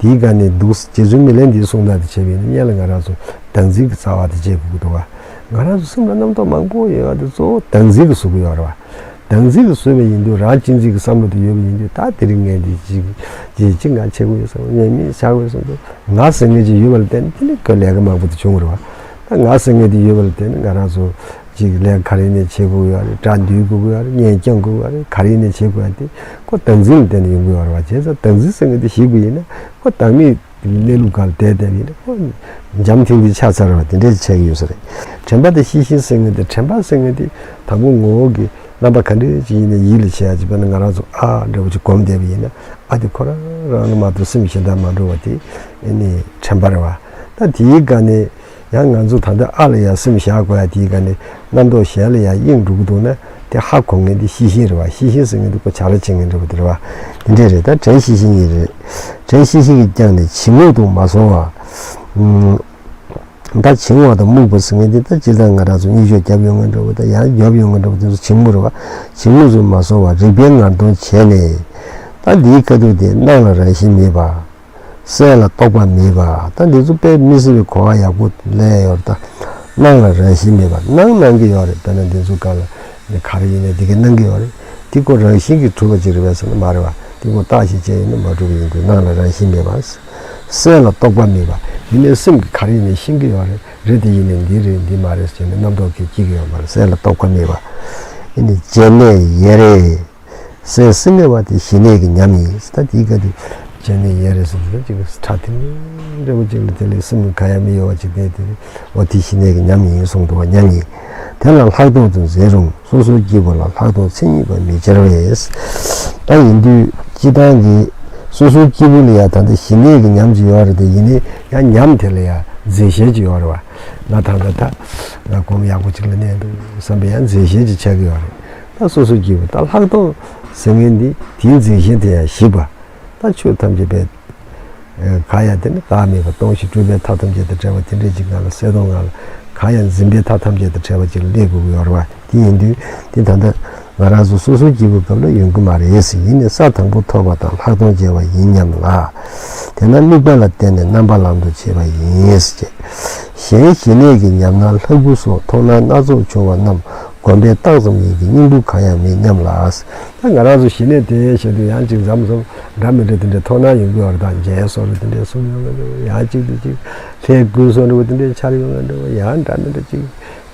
དེའི་སྒང་ནས་འདུག་རྗེ་བཙུན་མི་ལས་འདིའི་གསུང་སྟངས་དེ་བྱས་པ་ཡིན་ན། སྔོན་ལ་ང་རང་ཚོ་བདག་འཛིན་གྱི་རྩ་བ་དེ་བཅད་དགོས་ཀྱི་འདུག་བ། ང་རང་ཚོ་སེམས་ལ་རྣམ་རྟོག་མང་པོ་ཡོད་པ་དེ་གཙོ་བོ་བདག་འཛིན་གྱིས་བཟོ་གི་ཡོད་རེད་བ། བདག་འཛིན་གྱིས་བཟོས་པ་ཡིན་དུས་རང་གཅེས་འཛིན་གྱི་བསམ་བློ་དེ་ཡོད་པ་ཡིན་དུས། ད་དེ་རིང་ངས་འདི་ཅིག་ཅིག་ཅིག་ང་བྱེད་དགོས་ཡོད་བསམ། ངས་མི་བྱ་དགོས་ཡོད་བསམ་དུས། ང་ཟེར་མཁན་ཅིག་ཡོད་པ་ལ་བརྟེན་ནས་དེ་ནི་ཁོ་ལས་ཀ་མང་པོ་དེ་བྱུང་བ་རེད་བ། ད་ང་ཟེར་མཁན་དེ་ཡོད་པ་ལ་བརྟེན་ནས་ང་རང་ཚོ་ཅིག་ལས་ཀ་ག་རེ་ནས་བྱེད་དགོས་ཡོད་རེད། སྒྲ་འདུལ་དགོས་ཡོད་རེད། གཉེན་སྐྱོང་དགོས་ཡོད་རེད། ག་རེ་ནས་བྱེད་དགོས་ཡ་དེ་ཁོ་བདག་འཛིན་ལ་བརྟེན་ནས་ཡོང་གི་ཡོད་རེད་བ། བྱས་ཙང་བདག་འཛིན་ཟེར་མཁན་དེ་ཞིག་དགོས་ཡིན་ན། ཁོ་བདག་མེད་གནས་ལུགས་སྒང་ལ་བསྡད་བསྡད་པ་ཡིན་ན་ཁོ་འཇམ་ཐིང་ཐིང་ཆགས་ཚར་བ་དེ་འདྲ་ཆགས་ཀྱི་ཡོད་ས་རེད། དྲན་པ་དང་ཤེས་བཞིན་ཟེར་མཁན་དེ། དྲན་པ་ཟེར་མཁན་དེ་དང་པོ་ངོ་བོ་གི་རྣམ་པ་ག་འདྲ་ཅིག་ཡིན་ན་ཡིད་ལ་བྱེད་ཡ་ཅིག་དཔེར་ན་ང་རང་ཚོ་ཨ་འདྲ་བོ་ཅིག་སྒོམ་བསྡད་པ་ཡིན་ན། ཨ་དེ་ཁོ་རང་རང་ལ་མ་གཏོགས་སེམས་གཞན་དག་མ་འགྲོ་བ་དེ་ཨེ་ནི་དྲན་པ་རེད་བ། ད་དེའི་སྒང་ནས་ཡང་ང་ཚོ་ད་ལྟ་ཨ་ལ་ཡ་སེམས་བཞག་དགོས་ཡ་དེའི་སྒང་ནས་རྣམ་རྟོག་གཞན་ལ་ཡ་གཡེང་འགྲོ་གི་འདུག་ན། དེ་ཧ་གོ་མཁན་དེ་ཤེས་བཞིན་རེད་བ། ཤེས་བཞིན་ཟེར་མཁན་དེ་ཁོ་བྱ་ར་བྱེད་མཁན་འདྲ་བོ་དེ་རེད་བ། དེ་འདྲས་རེད། ད་དྲན་ཤེས་བཞིན་ཡིན་རེད། དྲན་ཤེས་བཞིན་གྱིས་ཀྱང་ནི་ཇི་སྙེད་དུ་མ་སོང་བ། ཨུམ། ད་བྱིང་བ་དང་རྨུགས་པ་ཟེར་མཁན་དེ་ད་སྤྱིར་བཏང་ང་རང་ཚོ་གཉིད་ཤོག་བརྒྱབ་ཡོང་མཁན་འདྲ་བོ་དང་ཡང་བརྒྱབ་ཡོང་མཁན་འདྲ་བོ་དེ་ཚོ་བྱིང་རྨུགས་རེད་བ། བྱིང་རྨུགས་ཚོ་མ་བཟོ་བར་རིག་པའི་ངར་གདོང་བྱས་ནས། ད་འདིའི་ཁ་ཐུག་དེ་སྣང་ལ་རང་བཞིན་མེད་པ། གསལ་ལ་རྟོག་པ་མེད་པ། ད་འདི་ཚོ་དཔེ་མི་སྲིད་པའི་གོ་བ་ཡག་པོ་ལེན་ཡོད་རེད་ད། སྣང་ལ་རང་བཞིན་མེད་པ་སྣང་སྣང་གི་ཡོད་རེད། དཔེར་ན་འདི་ཚོ་ག་ལ་ནི་ག་རེ་ཡིན་ནའི་འདི་གའི་སྣང་གི་ཡོད་རེད། འདི་ཁོ་རང་བཞིན་གྱིས་གྲུབ་པ་ཅིག་རེད་པས་ཟེར་ན་མ་རེད་བ། འདི་ཁོ་བརྟག་ཞིབ་བྱས་ཡིན་ན་མ་གྲུབ་པ་ཡིན་དུས་སྣང་ལ་རང་བཞིན་མེད་པ། གསལ་ལ་རྟོག་པ་མེད་པ། ཡིན་ནའི་སེམས་ཀྱིས་ག་རེ་ཡིན་ནའི་ཤེས་ཀྱི་ཡོད་རེད། རེད་དེ་ཡིན་ནའི་འདི་རེད་འདི་མ་རེད་ཟེར་ནས་རྣམ་རྟོག་གིས་སྐྱེ་གི་ཡོད་མ་རེད། གསལ་ལ་རྟོག་པ་མེད་པ། ཡིན་ནའི་བྱས་ནས་ཡེ་རེད། སེམས་སེམས་ནས་བ་དེ་ཞི་གནས་ཀྱི་ཉམས་ཡིན། ད་དེའི་སྐབས་དུ་བྱས་ནས་ཡེ་རེ་ཟེར་དུས་ཅིག་ཁྲ་ཐིང་འདྲ་བོ་ཅིག་ལ་དེ་ལས་སེམས་ག་ཡ་མི་གཡོ་བ་ཅིག་བསྡད་དེ་འོ་དེ་ཞི་གནས་ཀྱི་ཉམས་ཡིན་གསུངས་འདུག་བ། ཉམས་ཡིན། དེ་ལ་ལྷག་མཐོང་དུ་འཛིན་རུང་སོ་སོའི་སྐྱེས་བུ་ལ་ལྷག་མཐོང་མཚན་ཉིད་པ་མི་སྦྱར་བས། ད་ཡིན་དུས་སྤྱི་བཏང་གི་སོ་སོའི་སྐྱེས་བུ་ལ་ཡ་ད་ལྟ་ཞི་གནས་ཀྱི་ཉམས་ཅིག་ཡོད་རེད་དེ་ཡིན་ནའི་ཡང་ཉམས་དེ་ལ་ཡ་འཛིན་ཞེན་ཅིག་ཡོད་རེད་བ། ང་ད་ལྟ་ད་ང་སྒོམ་ཡག་པོ་ཅིག་ལ་གནས་འདུག་བསམ་པའི་ཡང་འཛིན་ཞེན་ཅིག་ཆགས་ཀྱི་ཡོད་རེད། ད་སོ་སོ་སྐྱེས་བུ་ད་ལྷག་མཐོང་ཟེར་མཁན་འདི་དེའི་འཛིན་ཞེན་དེ་ཡང་ཞིག་པ། ད་ཆོས་ཐམས་ཅད་པའི་ག་ཡང་དེ་ནི་བདག་མེད་པ་སྟོང་ཞིང་གྲུབ་པའི་མཐའ་ཐམས་ཅད་དང་བྲལ་བ་དེ་འདྲའི་ཅིག་ང་ལ་གསལ་སྟོང་ང་ལ་ག་ཡང་འཛིན་པའི་མཐའ་ཐམས་ཅད་དང་བྲལ་བ་ཅིག་ལ་སླེབས་དགོས་ཀྱི་ཡོད་རེད་བ། དེ་ཡིན་དུས་དེ་ད་ལྟ་ང་རང་ཚོ་སོ་སོའི་སྐྱེས་བུ་སྐབས་ལ་ཡོང་གི་མ་རེད་ཟེར། ཡིན་ནའི་ས་དང་པོ་ཐོབ་པ་དང་ལྷག་མཐོང་སྐྱེ་བ་ཡིན་སྙམ་ལ། དེས་ན་དམིགས་པ་ལ་བརྟེན་ནས་རྣམ་པ་ལམ་དུ་བྱེད་པ་ཡིན་ཟེར། གཞན་ཞི་གནས་ཀྱི་ཉམས་སྣང་ལྷ་སྐུ་སོགས་མཐོང་སྣང་སྣ་ཚོགས་བྱུང་བ་རྣམས་སྒོམ་པའི་རྟགས་ཙམ་ཡིན་གྱི་སྙིང་པོ་གང་ཡང་མེད་སྙམ་ལ། ད་ང་རང་ཚོ་ཞི་གནས་དེ་བཤད་དུས་ཡང་ཅིག་མཚམས་མཚམས་འདྲ་མི་འདྲ་དེ་འདྲའི་མཐོང་སྣང་ཡོང་གི་ཡོད་རེད། ད་རྒྱན་སོགས་རེད་དེ་འདྲའི་གསུང་ཡོང་གི་འདུག་ཡང་ཅིག་དེ་ཅིག་ལྷའི་སྐུ་སོགས་འདྲ་བོ་དེ་འདྲའི་འཆར་ཡོང་གི་འདུག་ཡང་འདྲ་མི་འདྲ་ཅིག་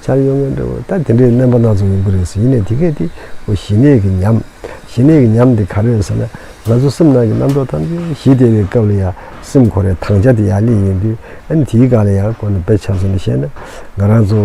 འཆར་ཡོང་གི་འདུག་ད་དེ་འདྲའི་རྣམ་པ་སྣ་ཚོགས་ཡོང་གི་རེད་ཟེར། ཡིན་ནའི་དེ་གས་དེ་འོ་ཞི་གནས་ཀྱི་ཉམས། ཞི་གནས་ཀྱི་ཉམས་དེ་ག་རེ་རེད་ཟེར་ན་ང་ཚོ་སེམས་ནང་གི་རྣམ་རྟོག་ཐམས་ཅད་ཞི་བདེ་བའི་སྐབས་ལ་ཡང་སེམས་ཁོ་རའི་དྭངས་ཆ་དེ་ཡར་སླེབས་ཡོང་དུས་ཨ་ནི་དེའི་སྒང་ལ་ཡང་ཁོ་ན་དཔེ་ཆ་མཚོན་ནས་བཤད་ན་ང་རང་ཚོ་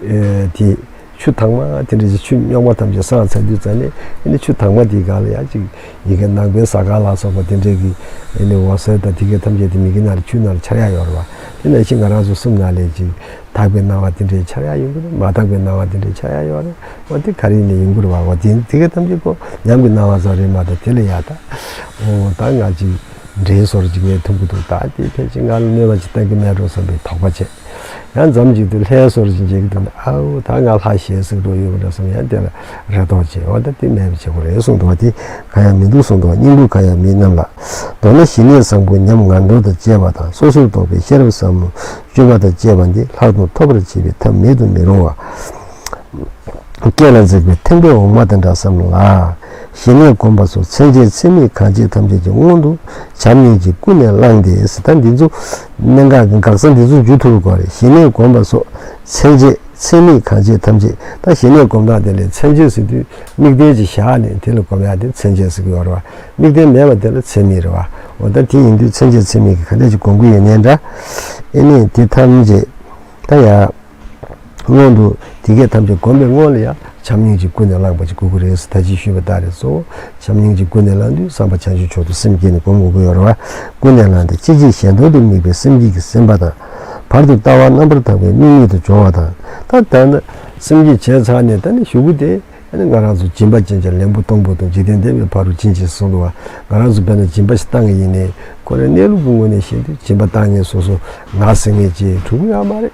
ཨེ་དེ། ཆུ་དྭངས་མ་དེ་འདྲ་ཞིག་ཆུ་རྙོག་མ་ཐམས་ཅད་སངས་ཚར་དུས་ཙམ་ནས་ཨ་ནི་ཆུ་དྭངས་མ་དེའི་སྒང་ལ་ཡང་ཅིག་ཡི་གེ་ནང་པའི་ཟ་ཁང་ལ་སོགས་པ་དེ་འདྲའི་གི་ཨ་ནི་འོད་ཟེར་དང་དེ་གའི་ཐམས་ཅད་དེ་མིག་གི་ནང་ལ་ཆུ་ནང་ལ་འཆར་ཡག་ཡོད་རེད་བ། དེ་ནང་བཞིན་ང་རང་ཚོ་སེམས་ནང་ལ་ཅིག་དག་པའི་སྣང་བ་དེ་འདྲའི་འཆར་ཡག་ཡོང་གི་རེད། མ་དག་པའི་སྣང་བ་དེ་འདྲའི་འཆར་ཡག་ཡོད་རེད། འོ་དེ་ག་རེ་ཡིན་ནའི་ཡོང་གི་རེད་བ། འོ་དེ་དེ་གའི་ཐམས་ཅད་ཁོ་ཉམས་ཀྱི་སྣང་བ་ཙམ་རེད་མ་གཏོགས་དེ་ལས་ཡག་ད་འོ་ད་ང་ཅིག་འདྲེན་སོར་ཅིག་ངས་ཐུབ་ཀྱི་འདུག་ད་དེ་ཕལ་ཆེར་ང་ལ་གནོད་པ་ཅིག་གཏང་གི་མེད་འགྲོ་བསམ་པའི་དོགས་པ་བྱས། ཡང་མཚམས་ཅིག་ཏུ་ལྷའི་སོར་ཅིག་མཇལ་གྱི་འདུག་ན་ཨའུ་ད་ང་ལྷ་ཞེ་སུ་འགྲོ་ཡོད་པ་འདྲ་བསམ། ཡང་དེ་ལ་རེ་དོགས་བྱས། འོ་ད་དེ་མེད་པ་བྱེད་དགོས་རེད་གསུངས་འདུག་བ། དེ་གང་ཡང་མི་འདུག་གསུངས་འདུག་བ། སྙིང་པོ་གང་ཡང་མེད་རྣམས་ལ། མདོར་ན་ཞི་གནས་བཟང་པོ་ཉམས་ངར་མདོ་དང་བཅས་པ་དང་སོ་སོར་རྟོག་པའི་ཤེས་རབ་ཟབ་མོ་བཅོས་མ་དང་བཅས་པ་འདི་ལྷག་ཏུ་ཐོབ་པར་བྱེད་པའི་ཐབས་མེད་དུ་མི་རུང་བ། སྐེ་ལ་འཛེགས་པའི་ཐེམ་པའི་འོ་མ་དང་འདྲ་བསམ་ལ། ཞི་གནས་བསྒོམ་པ་སོགས་མཚན་བཅས་མཚན་མེད་གང་བྱེད་ཐམས་ཅད་ཀྱི་སྔོན་དུ་བྱམས་སྙིང་རྗེ་ཀུན་ནས་བསླངས་ཏེ་ཟེར། ད་འདི་ཚོ་གནད་འགག་གི་འགག་ས་འདི་ཚོ་འཇུ་ཐུབ་དགོས་རེད། ཞི་གནས་བསྒོམ་པ་སོགས་མཚན་བཅས་མཚན་མེད་གང་བྱེད་ཐམས་ཅད། ད་ཞི་གནས་སྒོམ་སྟངས་དེ་ལས་མཚན་བཅས་ཟེར་དུས་དམིགས་རྟེན་ཅིག་བཞག་ནས་དེ་ལ་སྒོམ་ཡག་དེ་མཚན་བཅས་ཟེར་གྱི་ཡོད་རེད་བ། དམིགས་རྟེན་མེད་པ་དེ་ལ་མཚན་མེད་རེད་བ། འོ་ད་དེ་ཡིན་དུས་མཚན་བཅས་མཚན་མེད་ཀྱི་ག་འདྲ་ཅིག་སྒོམ་གྱི་ཡོད་ནའི་འདྲ། ཨེ་ནས་དེ་ཐམས་ཅད་ད་ཡ། སྔོན་དུ་དེ་སྐད་ཐམས་ཅད་བསྒོམས་པའི་སྔོན་ལ་ཡང་བྱམས་སྙིང་རྗེ་ཀུན་ནས་བསླངས་པ་ཅིག་དགོས་ཀྱི་རེད་ཟེར། ད་ཅི་ཞུས་པ་ལྟར་རེད་སོ། བྱམས་སྙིང་རྗེ་ཀུན་ནས་བསླངས་དུས་བསམ་པ་བྱང་ཆུབ་མཆོག་ཏུ་སེམས་བསྐྱེད་ནས་སྒོམ་དགོས་ཀྱི་ཡོད་རེད་བ། ཀུན་ནས་བསླངས་ཏེ་གཅིག་གཅིག་གཞན་དོན་དུ་དམིགས་པའི་སེམས་བསྐྱེད་ཀྱི་སེམས་པ་དང་། བར་དུ་ལྟ་བ་རྣམ་པར་དག་པའི་དམིགས་མེད་དུ་སྦྱོར་བ་དང་། ད་ལྟ་ན་སེམས་བསྐྱེད་བྱས་ཚར་ནས་ད་ནི་གཞུག་གུ་དེ་ཨ་ནི་ང་རང་ཚོ་སྦྱིན་པ་ཅན་གྱི་ལན་བུ་སྟོང་པོ་དང་འཇིག་རྟེན་འདས་པའི་ཕ་རོལ་ཕྱིན་ཅེས་གསུངས་འདུག་བ། ང་རང་ཚོ་དཔེར་ན་སྦྱིན་པ་ཞིག་བཏང་གི་ཡིན་ནའི་ཁོ་རའི་གནས་ལུགས་ཀྱི་ངོས་ནས་བཤད་དུས་སྦྱིན་པ་བཏང་མཁན་སོ་སོ་ང་ཟེར་མཁན་ཅིག་གྲུབ་ཀྱི་ཡོད་མ་རེད།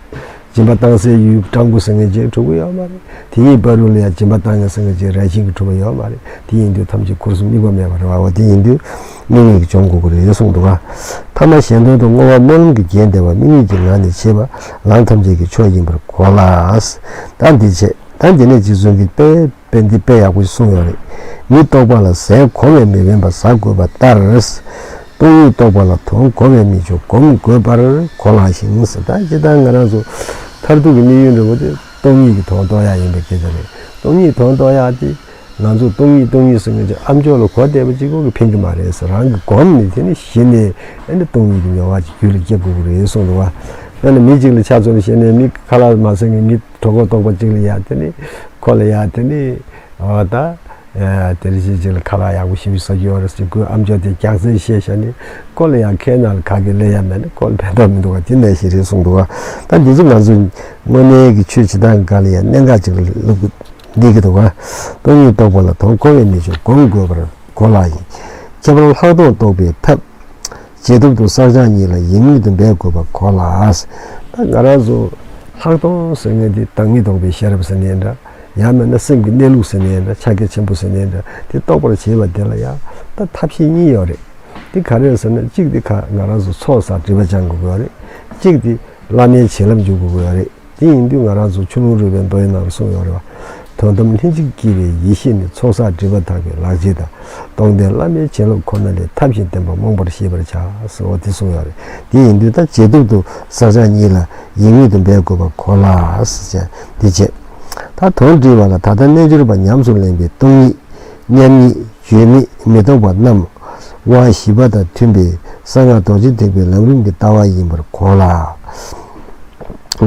སྦྱིན་པ་བཏང་སའི་ཡུལ་སྤྲང་པོ་ཟེར་མཁན་ཅིག་གྲུབ་ཀྱི་ཡོད་མ་རེད། དེ་ཡི་བར་དུ་ལ་ཡང་སྦྱིན་པ་བཏང་མཁན་ཟེར་མཁན་ཅིག་རང་བཞིན་གྱིས་གྲུབ་པ་ཡོད་མ་རེད། དེ་ཡིན་དུས་ཐམས་ཅད་ཁུར་སོང་དམིགས་པ་མེད་པ་རེད་བ། འོ་དེ་ཡིན་དུས་དམིགས་མེད་ཀྱིས་སྦྱོང་དགོས་ཀྱི་རེད་གསུངས་འདུག་ག་ཐ་མ་གཞན་དོན་དུ་བསྔོ་བ་སྨོན་ལམ་གྱི་རྒྱན་བཟླས་པ་དམིགས་མེད་ཀྱི་ངང་ནས་བྱེད་པ་ལམ་ཐམས་ཅད་ཀྱི་མཆོག་ཡིན་པར་གོ་ལ། ད་འདི་བྱས། ད་འདི་ནས་རྗེ་བཙུན་གྱིས་དཔེ་དཔེ་འདི་དཔེ་ཡག་པོ་ཞིག་གསུངས་ཡོད་རེད། མི་རྟོག་པ་ལ་ཟས་གོ་བས་མི་དབེན་པ་ཟ་དགོས་པ་ལྟར། སྟོང་ཉིད་རྟོགས་པ་ལ་དོན་གོ་བས་མི་ཆོག་སྒོམ་དགོས་པར་གོ་ལགས་ཤིང་ཟེར། ད་ཇི་ལྟར་ང་རང་ཚོ་མཐར་ཐུག་གི་དམིགས་ཡུལ་འདྲ་བོ་དེ་སྟོང་ཉིད་ཀྱི་དོན་རྟོགས་ཡག་ཡིན་པའི་སྐད་ཆ་རེད། སྟོང་ཉིད་དོན་རྟོགས་ཡག་དེ་ང་ཚོ་སྟོང་ཉིད་སྟོང་ཉིད་ཟེར་མཁན་ཅིག་ཨ་མཆོག་ལ་གོ་བསྡད་པ་གཅིག་པོ་གིས་ཕན་གྱི་མ་རེད་ཟེར། རང་གིས་སྒོམ་ནས་དེ་ནས་གཞི་ནས་ཨ་ནི་སྟོང་ཉིད་ཀྱི་མྱོང་བ་ཅིག་རྒྱུད་ལ་སྐྱེ་དགོས་ཀྱི་རེད་གསུངས་འདུག་བ། དཔེར་ན་མི་གཅིག་ལ་ཆ་མཚོན་ནས་བཤད་ན་མི་ཁ་ལག་མ་ཟ་མཁན་མི་གྲོད་ཁོག་ལྟོགས་པ་གཅིག་ལ་ཡ་དེ་ནི་ཁོ་ལ་ཡ་དེ་ནི་འོ་ད་དེ་རིང་ཅིག་ཅིག་ལ་ཁ་ལག་ཡག་པོ་ཞིམ་པོ་ཟ་རྒྱུ་ཡོད་རེད་ཟེར་ཁོས་ཨ་མཆོག་དེ་རྒྱག་རྩིས་བཤད་བཞག་ནས་ཁོ་ལ་ཡང་ཁའི་ནང་ལ་ག་གེ་སླེབས་ཡ་མེད་ན་ཁོ་ལ་ཕན་ཐོགས་མི་འདུག་ག་དེ་ནང་བཞིན་རེད་གསུངས་འདུག་ག་ད་འདི་ཚོ་ང་ཚོ་དངོས་གནས་ཀྱི་ཆོས་བྱེད་སྟངས་སྒང་ལ་ཡང་གནད་འགག་ཅིག་ལ་བསླེབས་བསྡད་ཀྱི་འདུག་ག་སྟོང་ཉིད་རྟོགས་པ་ལ་དོན་གོ་བས་མི་ཆོག་སྒོམ་དགོས་པར་གོ་ལགས་ཤིང་། ཁྱད་པར་ལྷག་མཐོང་རྟོགས་པའི་ཐབས། རྗེས་ཐོབ་ཏུ་བསགས་སྦྱང་གཉིས་ལ་ཡིད་མངོན་དུ་འབད་དགོས་པ་གོ་ལ། ད་ ང་རང་ཚོ་ལྷག་མཐོང་ཟེར་མཁན་དེ་བདག་མེད་རྟོགས་པའི་ཤེས་རབ་ཟེར་ནའི་འདྲ། ཡང་མིན་ན་སེམས་ཀྱི་གནས་ལུགས་ཟེར་ནའི་འདྲ། ཕྱག་རྒྱ་ཆེན་པོ་ཟེར་ནའི་འདྲ། དེ་རྟོགས་པར་བྱེད་པ་དེ་ལ་ཡང་ད་ཐབས་ཤེས་གཉིས་ཡོད་རེད། དེ་ག་རེ་རེད་ཟེར་ན། གཅིག་དེ་ཁ་ང་རང་ཚོ་ཚོགས་བསགས་སྒྲིབ་པ་སྦྱང་དགོས་ཀྱི་ཡོད་རེད། གཅིག་དེ་བླ་མའི་བྱིན་རླབས་འཇུག་དགོས་ཀྱི་ཡོད་རེད། དེ་ཡིན་དུས་ང་རང་ཚོ་ཆུ་ཀླུང་རོལ་པའི་མདོ་ཡི་ནང་ལ་གསུངས་ཡོད་རེད་བ། དོན་དམ་ལྷན་ཅིག་སྐྱེས་པའི་ཡེ་ཤེས་ནི། ཚོགས་བསགས་སྒྲིབ་པ་དག་པའི་ལག་རྗེས་དང་། སྟོང་བསྟན་བླ་མའི་བྱིན་རླབས་ཁོ་ན་ལས། ཐབས་གཞན་བསྟེན་པ་རྨོངས་པར་ཤེས་པར་བྱ། ཟེར་བ་དེ་གསུངས་ཡོད་རེད། དེ་ཡིན་དུས་ད་བྱེད་ཐབས་དུ་བསགས་སྦྱང་གཉིས་ལ་ཡིད་ངེས་དུ་འབད་དགོས་པ་གོ་ལ་ཟེར་བྱས་འདི་བྱས། ད་དོན་འདྲི་བ་ལ། ད་ལྟ་རྣལ་འབྱོར་པ་ཉམས་སུ་ལེན་པའི་སྟོང་ཉིད། མཉམ་ཉིད། བརྗོད་མེད་མི་རྟོག་པ་རྣམས། དབང་བཞི་པ་དང་མཐུན་པའི་གསང་སྔགས་རྡོ་རྗེ་ཐེག་པའི་ལམ་རིམ་གྱི་ལྟ་བ་ཡིན་པར་གོ་ལ།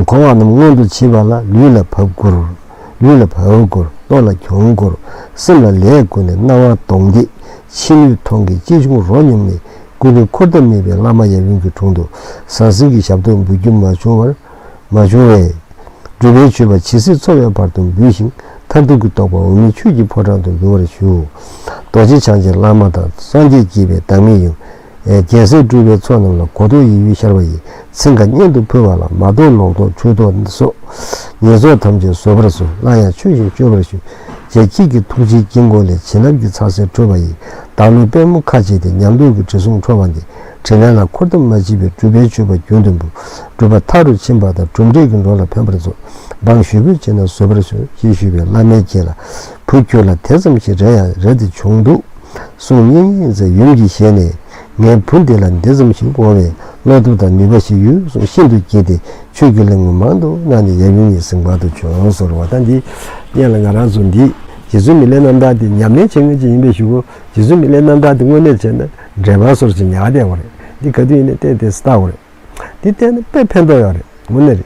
གོ་བ་རྣམས་སྔོན་དུ་བྱེད་པ་ལ། ལུས་ལ་བབ་དགོས། ལུས་ལ་བབ་དགོས། རྣ་ལ་གྱོན་དགོས། སེམས་ལ་ལས་དགོས་ནས། རྣ་བ་གདོང་འདེད། ཕྱི་སྣོད་མཐོང་གི་ལྕེ་ཆུང་རོ་སྙོམས་ནས། ཀུན་ཏུ་འཁོར་འདབ་མེད་པའི་བླ་མ་ཡབ་ཡུམ་གྱི་དྲུང་དུ་ཟང་ཟིང་གི་ཞབས་ཏོག་འབུལ་རྒྱུ་མ་བྱུང་བར། མ་བྱུང་བས། སྒྲུབ་པའི་མཆོད་པ་ཇི་སྲིད་འཚོ་བའི་བར་དུ་འབུལ་ཞིང་། མཐར་ཐུག་གི་རྟོགས་པ་འོག་མིན་ཆོས་ཀྱི་ཕོ་བྲང་དུ་འབུལ་བར་ཞུ། རྡོ་རྗེ་འཆང་ཆེན་བླ་མ་དང་། སངས་རྒྱས་དགྱེས་པའི་བདག་མེད་ཡུམ། རྒྱལ་སྲས་སྤྲུལ་པའི་ཚོགས་རྣམས་ལ། གོ་ཐོག་ཡིད་འོང་ཤར་བ་ཡི། ཚིག་འགའ་སྙན་དུ་ཕུལ་བ་ལ། མ་རྟོགས་ལོག་རྟོག་འཁྲུལ་རྟོག་སོགས། ཉེས་ཚོགས་ཐམས་ཅད་བཟོད་པར་གསོལ། སླར་ཡང་ཆོས་བཞིན་སྤྱོད་པར་ཞུ། རྗེ་ཁྱེད་ཀྱི་ཐུགས་རྗེའི་དཀྱིལ་འཁོར་ལས། བྱིན་རླབས་ཀྱི་ཚ་ཟེར་འཕྲོས་པ་ཡིས། བདག་བློའི་པད་མོ་ཁ་ཕྱེ་སྟེ། ཉམས་རྟོགས་ཀྱི་དྲི་བསུང་འཕྲོ་བ་འདི། དྲིན་ལན་ལ་འཁོར་འདབ་མ་མཆིས་པའི། སྒྲུབ་པའི་མཆོད་པ་རྒྱུན་དུ་འབུལ། སྒྲུབ་པ་མཐའ་རུ་ཕྱིན་པ་དང་། གྲུབ་འབྲས་ཀྱི་འགྲོ་ལ་ཕན་པར་མཛོད། འབངས་ཞུ་བོས་བྱས་ན་བཟོད་པར་ཞུ། ཞེས་ཞུས་པས་བླ་མས་ཁྱེད་ལ། བུ་ཁྱོད་ལ་དེ་ཙམ་ཞིག་རེ་ཡང་རེ་དེ་བྱུང་འདུག་གསུངས། ཉིན་ཉིན་ཟེར་ཡུམ་གྱི་ཞལ་ནས། ངའི་བུ་འདི་ལ་འདི་ཙམ་ཞིག་འོང་བའི་བློ་སྟོབས་དང་ནུས་པ་ཞིག་ཡོད་གསུངས། ཤིན་ཏུ་དགྱེས་ཏེ་ཆོས་ཀྱི་གླེང་མོལ་མང་དུ་གནང་ནས་ཡབ་ཡུམ་གཉིས་གཟིམ་ཁང་དུ་བྱོན་གསུངས་པ། ད་འདི་སྔོན་ལ་ང་རང་ཚོ་འདི་རྗེ་བཙུན་མི་ལའི་རྣམ་ཐར་འདི་ཉམས་ལེན་བྱེད་མཁན་ཅིག་ཡིན་པའི་གཞུག་གུ། རྗེ་བཙུན་མི་ལའི་རྣམ་ཐར་འདི་དངོས་གནས་བྱས་ན་འགྲེལ་པ་སོར་ཅིག་ཉར་བསྡད་པ་རེད། འདི་ག་དུས་ཡིན་ནའི་ཏན་ཏན་ལྟ་དགོས་རེད། འདི་བལྟས་ན་དཔེ་ཕན་ཐོགས་ཡོད་རེད། དངོས་གནས་རེད།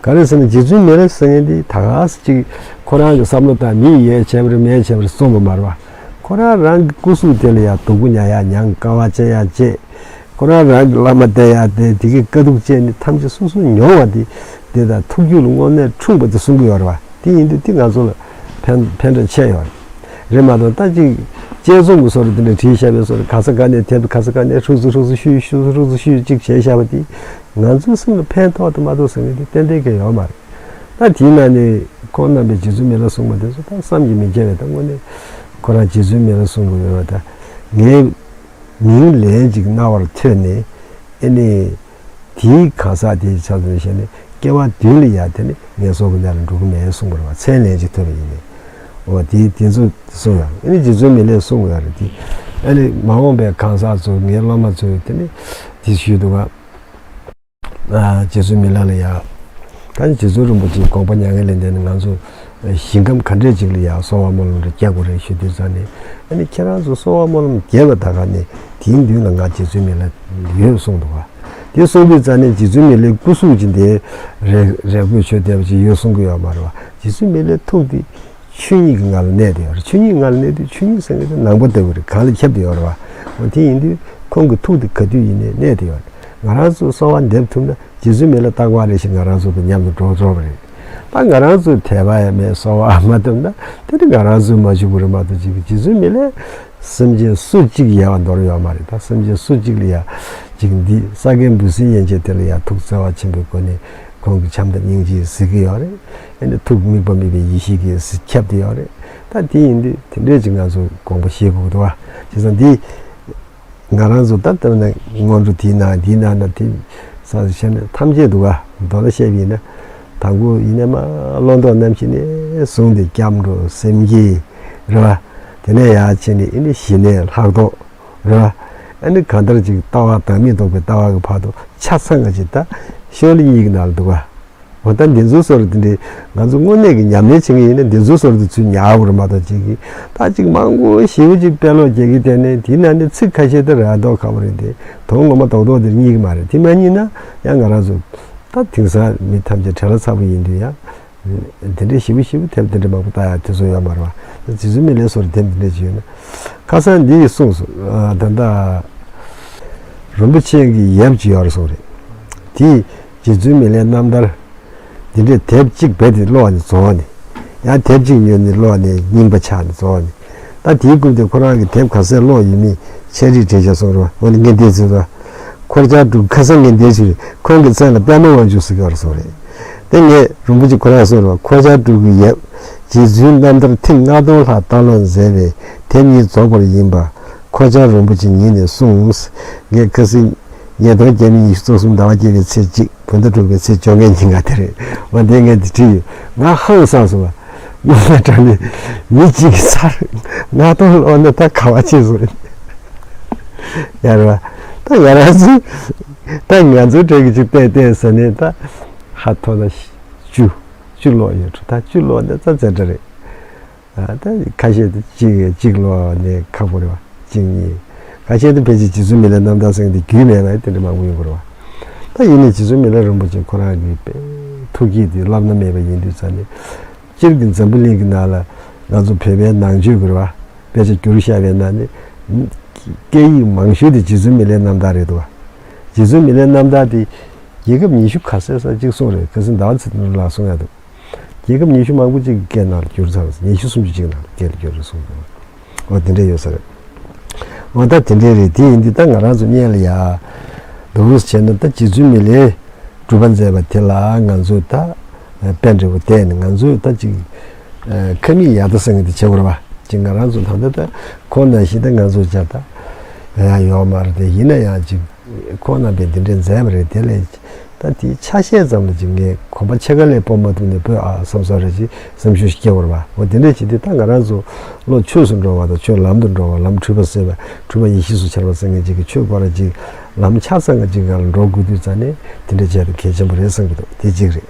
ག་རེ་ཟེར་ན། རྗེ་བཙུན་མི་ལ་ཟེར་མཁན་འདི་ད་ག་སེ་ཅིག་ཁོ་རང་གི་བསམ་བློ་དང་མི་ཡིས་ཡས་བྱས་པ་རེད་མེད་བྱས་པ་རེད་གསུངས་པ་མ་རེད་བ། ཁོ་རང་རང་གི་སྐུ་གཟུགས་དེ་ལ་ཡང་སྡུག་པོ་མྱངས་ཡག་མྱངས། དཀའ་བ་སྤྱད་ཡག་སྤྱད། ཁོ་རང་རང་གི་བླ་མ་བསྟེན་ཡག་དེ་དེ་གི་དཀའ་སྡུག་སྤྱད་ནི་ཐམས་ཅད་སོ་སོ་མྱོང་བ་དེ། དེ་དང་ཐུགས་རྒྱུད་ལ་དངོས་གནས་འཁྲུངས་པ་དེ་གསུང་གི་ཡོད་རེད་བ། དེ་ཡིན་དུས་དེ་ང་ཚོ་ལ་ཕན་ཕན་ཐོགས་ཆེ་ཡོད་རེད། རེད་མ་གཏོགས་ད་ཅིག་དཔྱད་རྩོམ་གྱི་བཟོ་འདྲ་དེ་འདྲ་བྲིས་བཞག་པའི་བཟོ་འདྲ། ག་ས་ག་ནས་དེབ་ག་ས་ག་ནས་ཧྲུག་ཙི་ཧྲུག་ཙི་ཤུས་ཤུས་ཧྲུག་ཙི་ཤུས་ཅིག་བྱས་བཞག་པ་དེ་ང་ཚོའི་སེམས་ལ་ཕན་ཐོགས་དང་མ་ཐོགས་ཟེར་མཁན་དེ་ཏན་ཏན་གང་ཡང་ཡོད་མ་རེད། ད་དེའི་ནང་ནས་ཁོང་རྣམ་པས་རྗེ་བཙུན་མི་ལ་གསུངས་པ་དེ་ཚོ་ད་བསམ་གྱིས་མི་ཁྱབ་པའི། ད་དངོས་གནས་ཁོ་རང་རྗེ་བཙུན་མི་ལ་གསུང་དགོས་ཡོད་པ། ད་ངའི་མིང་ལན་ཅིག་རྣ་བར་ཐོས་ནས། ཨེ་ནི། དེའི་གང་ཟག་དེའི་ཆ་ཚང་བཤད་ནས་སྐྱེ་བ་བདུན་ལ་ཡང་དེ་ནི་ངན་སོང་གི་གནས་ལ་འགྲོ་གི་མེད་གསུངས་པ་རེད་བ། མཚན་ལན་ཅིག་ཐོས་པ་ཡིན་ནས། འོ་དེ་དེ་ཚོ་གསུངས་ཡ། ཨ་ནི་རྗེ་བཙུན་མི་ལས་གསུངས་ཡ་རེད་དེ། ཨ་ནི་མ་འོངས་པའི་གང་ཟག་ཚོ། ངའི་སློབ་མ་ཚོས་དེ་ནི་དེ་ཞུས་འདུག་ག་ཨ། རྗེ་བཙུན་མི་ལ་ལ་ཡ། ད་ནི་རྗེ་བཙུན་རིན་པོ་ཆེའི་དགོངས་པ་མྱ་ངན་ལས་འདས་ནས་ང་ཚོ་ཞིང་ཁམས་ག་འདྲས་ཅིག་ལ་ཡ་གསོལ་བ་སྨོན་ལམ་རེ་རྒྱག་དགོས་རེད་ཞུ་དུས་ཙང་ནས། ཨ་ནི་ཁྱེད་རང་ཚོ་གསོལ་བ་སྨོན་ལམ་རྒྱག་པ་ད་ག་ནས་དེའི་མདུན་ལ་ང་རྗེ་བཙུན་མི་ལ་ཡོད་གསུངས་འདུག་ག་དེ་གསུང་དུས་ཙང་ནས་རྗེ་བཙུན་མི་ལའི་སྐུ་གཟུགས་ཀྱི་དེ་རེ་རེ་དགོས་ཆོད་བསྡད་པ་ཅིག་ཡོད་གསུང་གི་ཡོད་མ་རེད་བ། རྗེ་བཙུན་མི་ལའི་ཐུགས་དེ་ཆོས་ཉིད་ཀྱི་ངང་ལ་གནས་བསྡད་ཡོད་རེད། ཆོས་ཉིད་ངང་ལ་གནས་དུས་ཆོས་ཉིད་ཟེར་མཁན་དེ་ནང་པ་ལྟ་བུ་རེད། གང་ལ་ཁྱབ་བསྡད་ཡོད་རེད་བ། འོ་དེ་ཡིན་དུས་ཁོང་གི་ཐུགས་དེ་ག་དུས་ཡིན་ནའི་གནས་བསྡད་ཡོད་རེད། ང་རང་ཚོ་གསོལ་བ་འདེབས་ཐུབ་ན་རྗེ་བཙུན་མི་ལ་རྟག་པ་རེ་ཞིག་ང་རང་ཚོ་དང་མཉམ་དུ་འགྲོ་འགྲོ་བ་རེད། ད་ང་རང་ཚོས་དད་པ་ཡང་མེད། གསོལ་བ་མ་བཏབ་ན་དེ་ནི་ང་རང་ཚོའི་མ་བཅུག་པ་རེད་མ་གཏོགས། ཅིག་རྗེ་བཙུན་མི་ལས་སེམས་ཅན་སུ་གཅིག་ཡལ་བ་འདོར་ཡོད་མ་རེད། ད་སེམས་ཅན་སུ་གཅིག་ལ་ཡ་ཅིག་འདི་ས་གའི་འབུ་སྲིན་ཡན་ཆད་དེ་ལ་ཡ་ཐུགས་བརྩེ་བ་ཆེན་པོའི་སྒོ་ནས་ཁོང་གི་བྱམས་དང་སྙིང་རྗེ་གཟིགས་ཀྱི་ཡོད་རེད། ཨ་ནི་ཐུགས་དམིགས་པ་མེད་པའི་ཡེ་ཤེས་ཀྱིས་ཁྱབ་བསྡད་ཡོད་རེད། ད་དེ་ཡིན་དུས་དེ་འདྲས་ཅིག་ང་ཚོ་དགོངས་པ་བཞེས་དགོས་ཀྱི་འདུག་བ། བྱས་ཙང་འདི། ང་རང་ཚོ་ད་ལྟ་ན་སྔོན་འགྲོ་དེའི་ནང་འདིའི་ནང་ན་དེ་ས་ཆ་ནས་ཐམས་ཅད་འདུག་ག་མདོ་ལ་བཤད་པ་ཡིན་ན། དང་པོ་ཡིན་ནའི་མ་བློ་ལྡོག་རྣམ་བཞི་ནས་བཟུང་སྟེ་སྐྱབས་འགྲོ་སེམས་བསྐྱེད་རེད་བ། དེ་ནས་ཡར་ཕྱིན་ནས་ཨེ་ནི་ཞི་གནས་ལྷག་མཐོང་རེད་བ། ཨེ་ནི་གང་ལྟར་ཅིག་ལྟ་བ་བདག་མེད་རྟོགས་པའི་ལྟ་བ་གི་བར་དུ་ཆ་ཚང་ག་ཅིག་ད་ཤོ་ལོ་ཀ་གཉིས་ཀྱི་ནང་ལ་འདུག་ག་འོ་ད་འདི་ཚོའི་བཟོ་འདྲ་དེ་འདྲའི་ང་ཚོ་དངོས་གནས་ཀྱི་ཉམས་ལེན་བྱེད་མཁན་ཡིན་ན་འདི་ཚོའི་བཟོ་འདྲ་ཚུར་ཉར་དགོས་རེད་མ་གཏོགས། ཅིག་གིས་ད་ཅིག་མང་པོ་ཞེ་པོ་ཅིག་དཔེ་ཀློག་རྒྱག་གི་བསྡད་ནས་དེའི་ནང་ནས་ཚིག་ཁ་ཤས་དེ་ར་མདོག་ཁ་པོ་རེད་དེ། དོན་ངོ་མ་རྡོག་རྡོག་དེར་རྙེད་ཀྱི་མ་རེད། དེ་མ་རྙེད་ན་ཡང་ང་རང་ཚོ་ད་དེང་སང་མི་ཐམས་ཅད་བྲེལ་བ་ཚ་པོ་ཡིན་དུས་ཡང་དེ་འདྲའི་ཞེ་པོ་ཞེ་པོ་དེབ་དེ་འདྲ་མང་པོ་ལྟ་ཡག་དུས་ཚོད་ཡོད་མ་རེད་བ། རྗེ་བཙུན་མི་ལའི་བཟོ་འདྲ་དེབ་དེ་འདྲ་ཅིག་ཡོད་ན། ཁ་སང་འདི་ཡི་གསུངས་སོང་། ད་ལྟ་རིན་པོ་ཆེ་གི་ཡབ་ཅིག་ཡོད་རེད་གསུངས་རེད། དེས་རྗེ་བཙུན་མི་ལའི་རྣམ་ཐར་འདི་འདྲའི་དེབ་གཅིག་རྦད་དེ་ཀློག་ནས་རྫོགས་ནས། ཡང་དེབ་གཅིག་ཉོས་ནས་ཀློག་ནས་རྙིང་པ་ཆགས་ནས་རྫོགས་ནས། ད་དེའི་སྐབས་དེ་ཁོ་རང་གིས་དེབ་ག་ཚད་ཀློག་ཡོད་མེད་ཆ་རིག་བྲིས་བཞག་སོང་རེད་བ། འོ་ན་ངས་འདི་ཚོ་ད་ འཁོར་བཅས་དྲུག་ཁ་སང་གི་འདས་ཚུལ་རེད། ཁོང་གི་མཚན་ལ་པདྨ་དབང་ཕྱུག་ཟེར་གྱི་ཡོད་རེད་གསུངས་རེད། དེ་ངས་རིན་པོ་ཆེ་ཁོ་རང་གསུངས་རེད་བ། འཁོར་བཅས་དྲུག་གི་ཡབ། རྗེ་བཙུན་རྣམ་ཐར་ཐེངས་ལྔ་སྟོང་ལྷག་བཏང་ལོང་མཛད་པའི་དེབ་ཉིད་རྫོགས་པར་ཡིན་པ། འཁོར་བཅས་རིན་པོ་ཆེ་ཉིད་ནས་གསུངས། ངས་ཁ་སང་ཉིས་སྟོང་བརྒྱ་མེད་ཉི་ཤུ་རྩ་གསུམ་ཟླ་བ་བརྒྱད་པའི་ཚེས་གཅིག་བོད་ཟླ་དྲུག་པའི་ཚེས་བཅོ་ལྔའི་ཉིན་ག་དེ་རེད་བ། དེ་ངས་དེ་བྲིས་ཡོད། ང་ཧང་སངས་སོང་བ། དངོས་གནས་དྲང་གནས་མི་གཅིག་གིས་ཚར་ལྔ་སྟོང་ལོག་ན་ད་ག་བ་ཆེ་སོང་། ཡ་རེད་བ། ད་ང་རང་ཚོ་ད་ང་ཚོའི་གྲས་ཀྱི་ཅིག་བལྟས་བལྟས་ཟེར་ནས་ད་ཧ་ཐོ་ན་བཅུ་བཅུ་ལོག་ཡོད་འགྲོ། ད་བཅུ་ལོག་ན་ད་ཙེ་འདྲ་རེད། ཨ་ད་ཁ་ཤས་དེ་གཅིག་གཅིག་ལོག་ནས་ཁག་པོ་རེད་བ། གཅིག་གཉིས། ཁ་ཤས་དེ་ཕལ་ཆེར་རྗེ་བཙུན་མི་ལའི་རྣམ་ཐར་ཟེར་མཁན་དེ་རྒྱུས་མེད་པ་དེ་འདྲ་མང་པོ་ཡོད་པ་རེད་བ། ད་ཡིན་ནའི་རྗེ་བཙུན་མི་ལ་རིན་པོ་ཆེ་ཁོ་རང་གི་དཔེ་ཐུགས་བསྐྱེད་དེ་བླ་ན་མེད་པ་ཡིན་དུས་ཙང་ནས། སྤྱིར་གྱི་འཛམ་བུ་གླིང་གི་ནང་ལ་ང་ཚོ་བོད་པའི་ནང་ཆོས་ཀྱི་རེད་བ། དཔེ་ཆ་བསྒྱུར་བཞག་པའི་ནང་ནས་སྐད་ཡིག་མང་ཤོས་དེ་རྗེ་བཙུན་མི་ལའི་རྣམ་ཐར་རེད་འདུག་བ། རྗེ་བཙུན་མི་ལའི་རྣམ་ཐར་དེ་རྒྱལ་ཁབ་ཉི་ཤུ་ག་ཚོད་ཙམ་ཅིག་གསུངས་རེད། ཁ་སང་ཟླ་བ་ཚེ་རིང་ལགས་གསུངས་ཡག་འདུག་རྒྱལ་ཁབ་ཉི་ཤུ་མང་པོ་ཅིག་གི་སྐད་ནང་ལ་བསྒྱུར་ཚར་རེད། ཉི་ཤུ་སུམ་ཅུ་ཅིག་ནང་ལ་སྐད་ལ་བསྒྱུར་རེད་གསུངས་འདུག་འོ་དེ་འདྲ་ཡོད་ས་རེད། འོ་ད་དེ་འདྲ་རེད། དེ་ཡིན་དུས་ད་ང་རང་ཚོ་སྔོན་ལ་ཡ་འདུག་བྱས་ན་ད་རྗེ་བཙུན་མི་ལས་སྒྲུབ་པ་མཛད་པ་དེ་ལ་ང་ཚོས་ད་དཔེ་འབྲས་བུ་བལྟས་ནས་ང་ཚོས་ད་ཅིག་ཁ་མིག་ཡར་ལྟ་ཟེར་མཁན་དེ་བྱེད་དགོས་རེད་བ། ཅིག་ང་རང་ཚོ་ད་ལྟ་ད་ཁོང་ནང་བཞིན་ད་ང་ཚོ་བྱ་ད་ཡ་ཡོད་མ་རེད་དེ། ཡིན་ན་ཡང་ཅིག་ཁོང་རྣམ་པས་འདི་འདྲས་མཛད་པ་རེད། དེ་ལས་ད་དེའི་ཆ་ཤས་ཙམ་ལ་ཅིག་ངས་གོམ་པ་ཕྱེད་ཀ་ལས་སྤོ་མ་ཐུབ་ནས་སྤོས་ཨ་བསམ་བསམ་རེ་ཅིག་སེམས་ཤུགས་ཤིག་སྐྱེ་བར་བ། འོ་དེ་འདྲས་བྱེད་དུས་ད་ང་རང་ཚོ་བློ་ཆོས་སུ་འགྲོ་བ་དང་ཆོས་ལམ་དུ་འགྲོ་བ། ལམ་འཁྲུལ་པ་སེལ་བ། འཁྲུལ་པ་ཡེ་ཤེས་སུ་འཆར་བ་ཟེར་མཁན་ཅིག་གི་ཆོས་སྐོར་ར་ཅིག་ལམ་ཆ་ཚང་ག་ཅིག་ག་ལ་འགྲོ་དགོས་དུས་ཙང་ནས་དེ་འདྲས་བྱས་ཏེ་གལ་ཆེན་པོ་རེད་བསམ་གྱི་འདུག་དེ་གཅིག་རེད།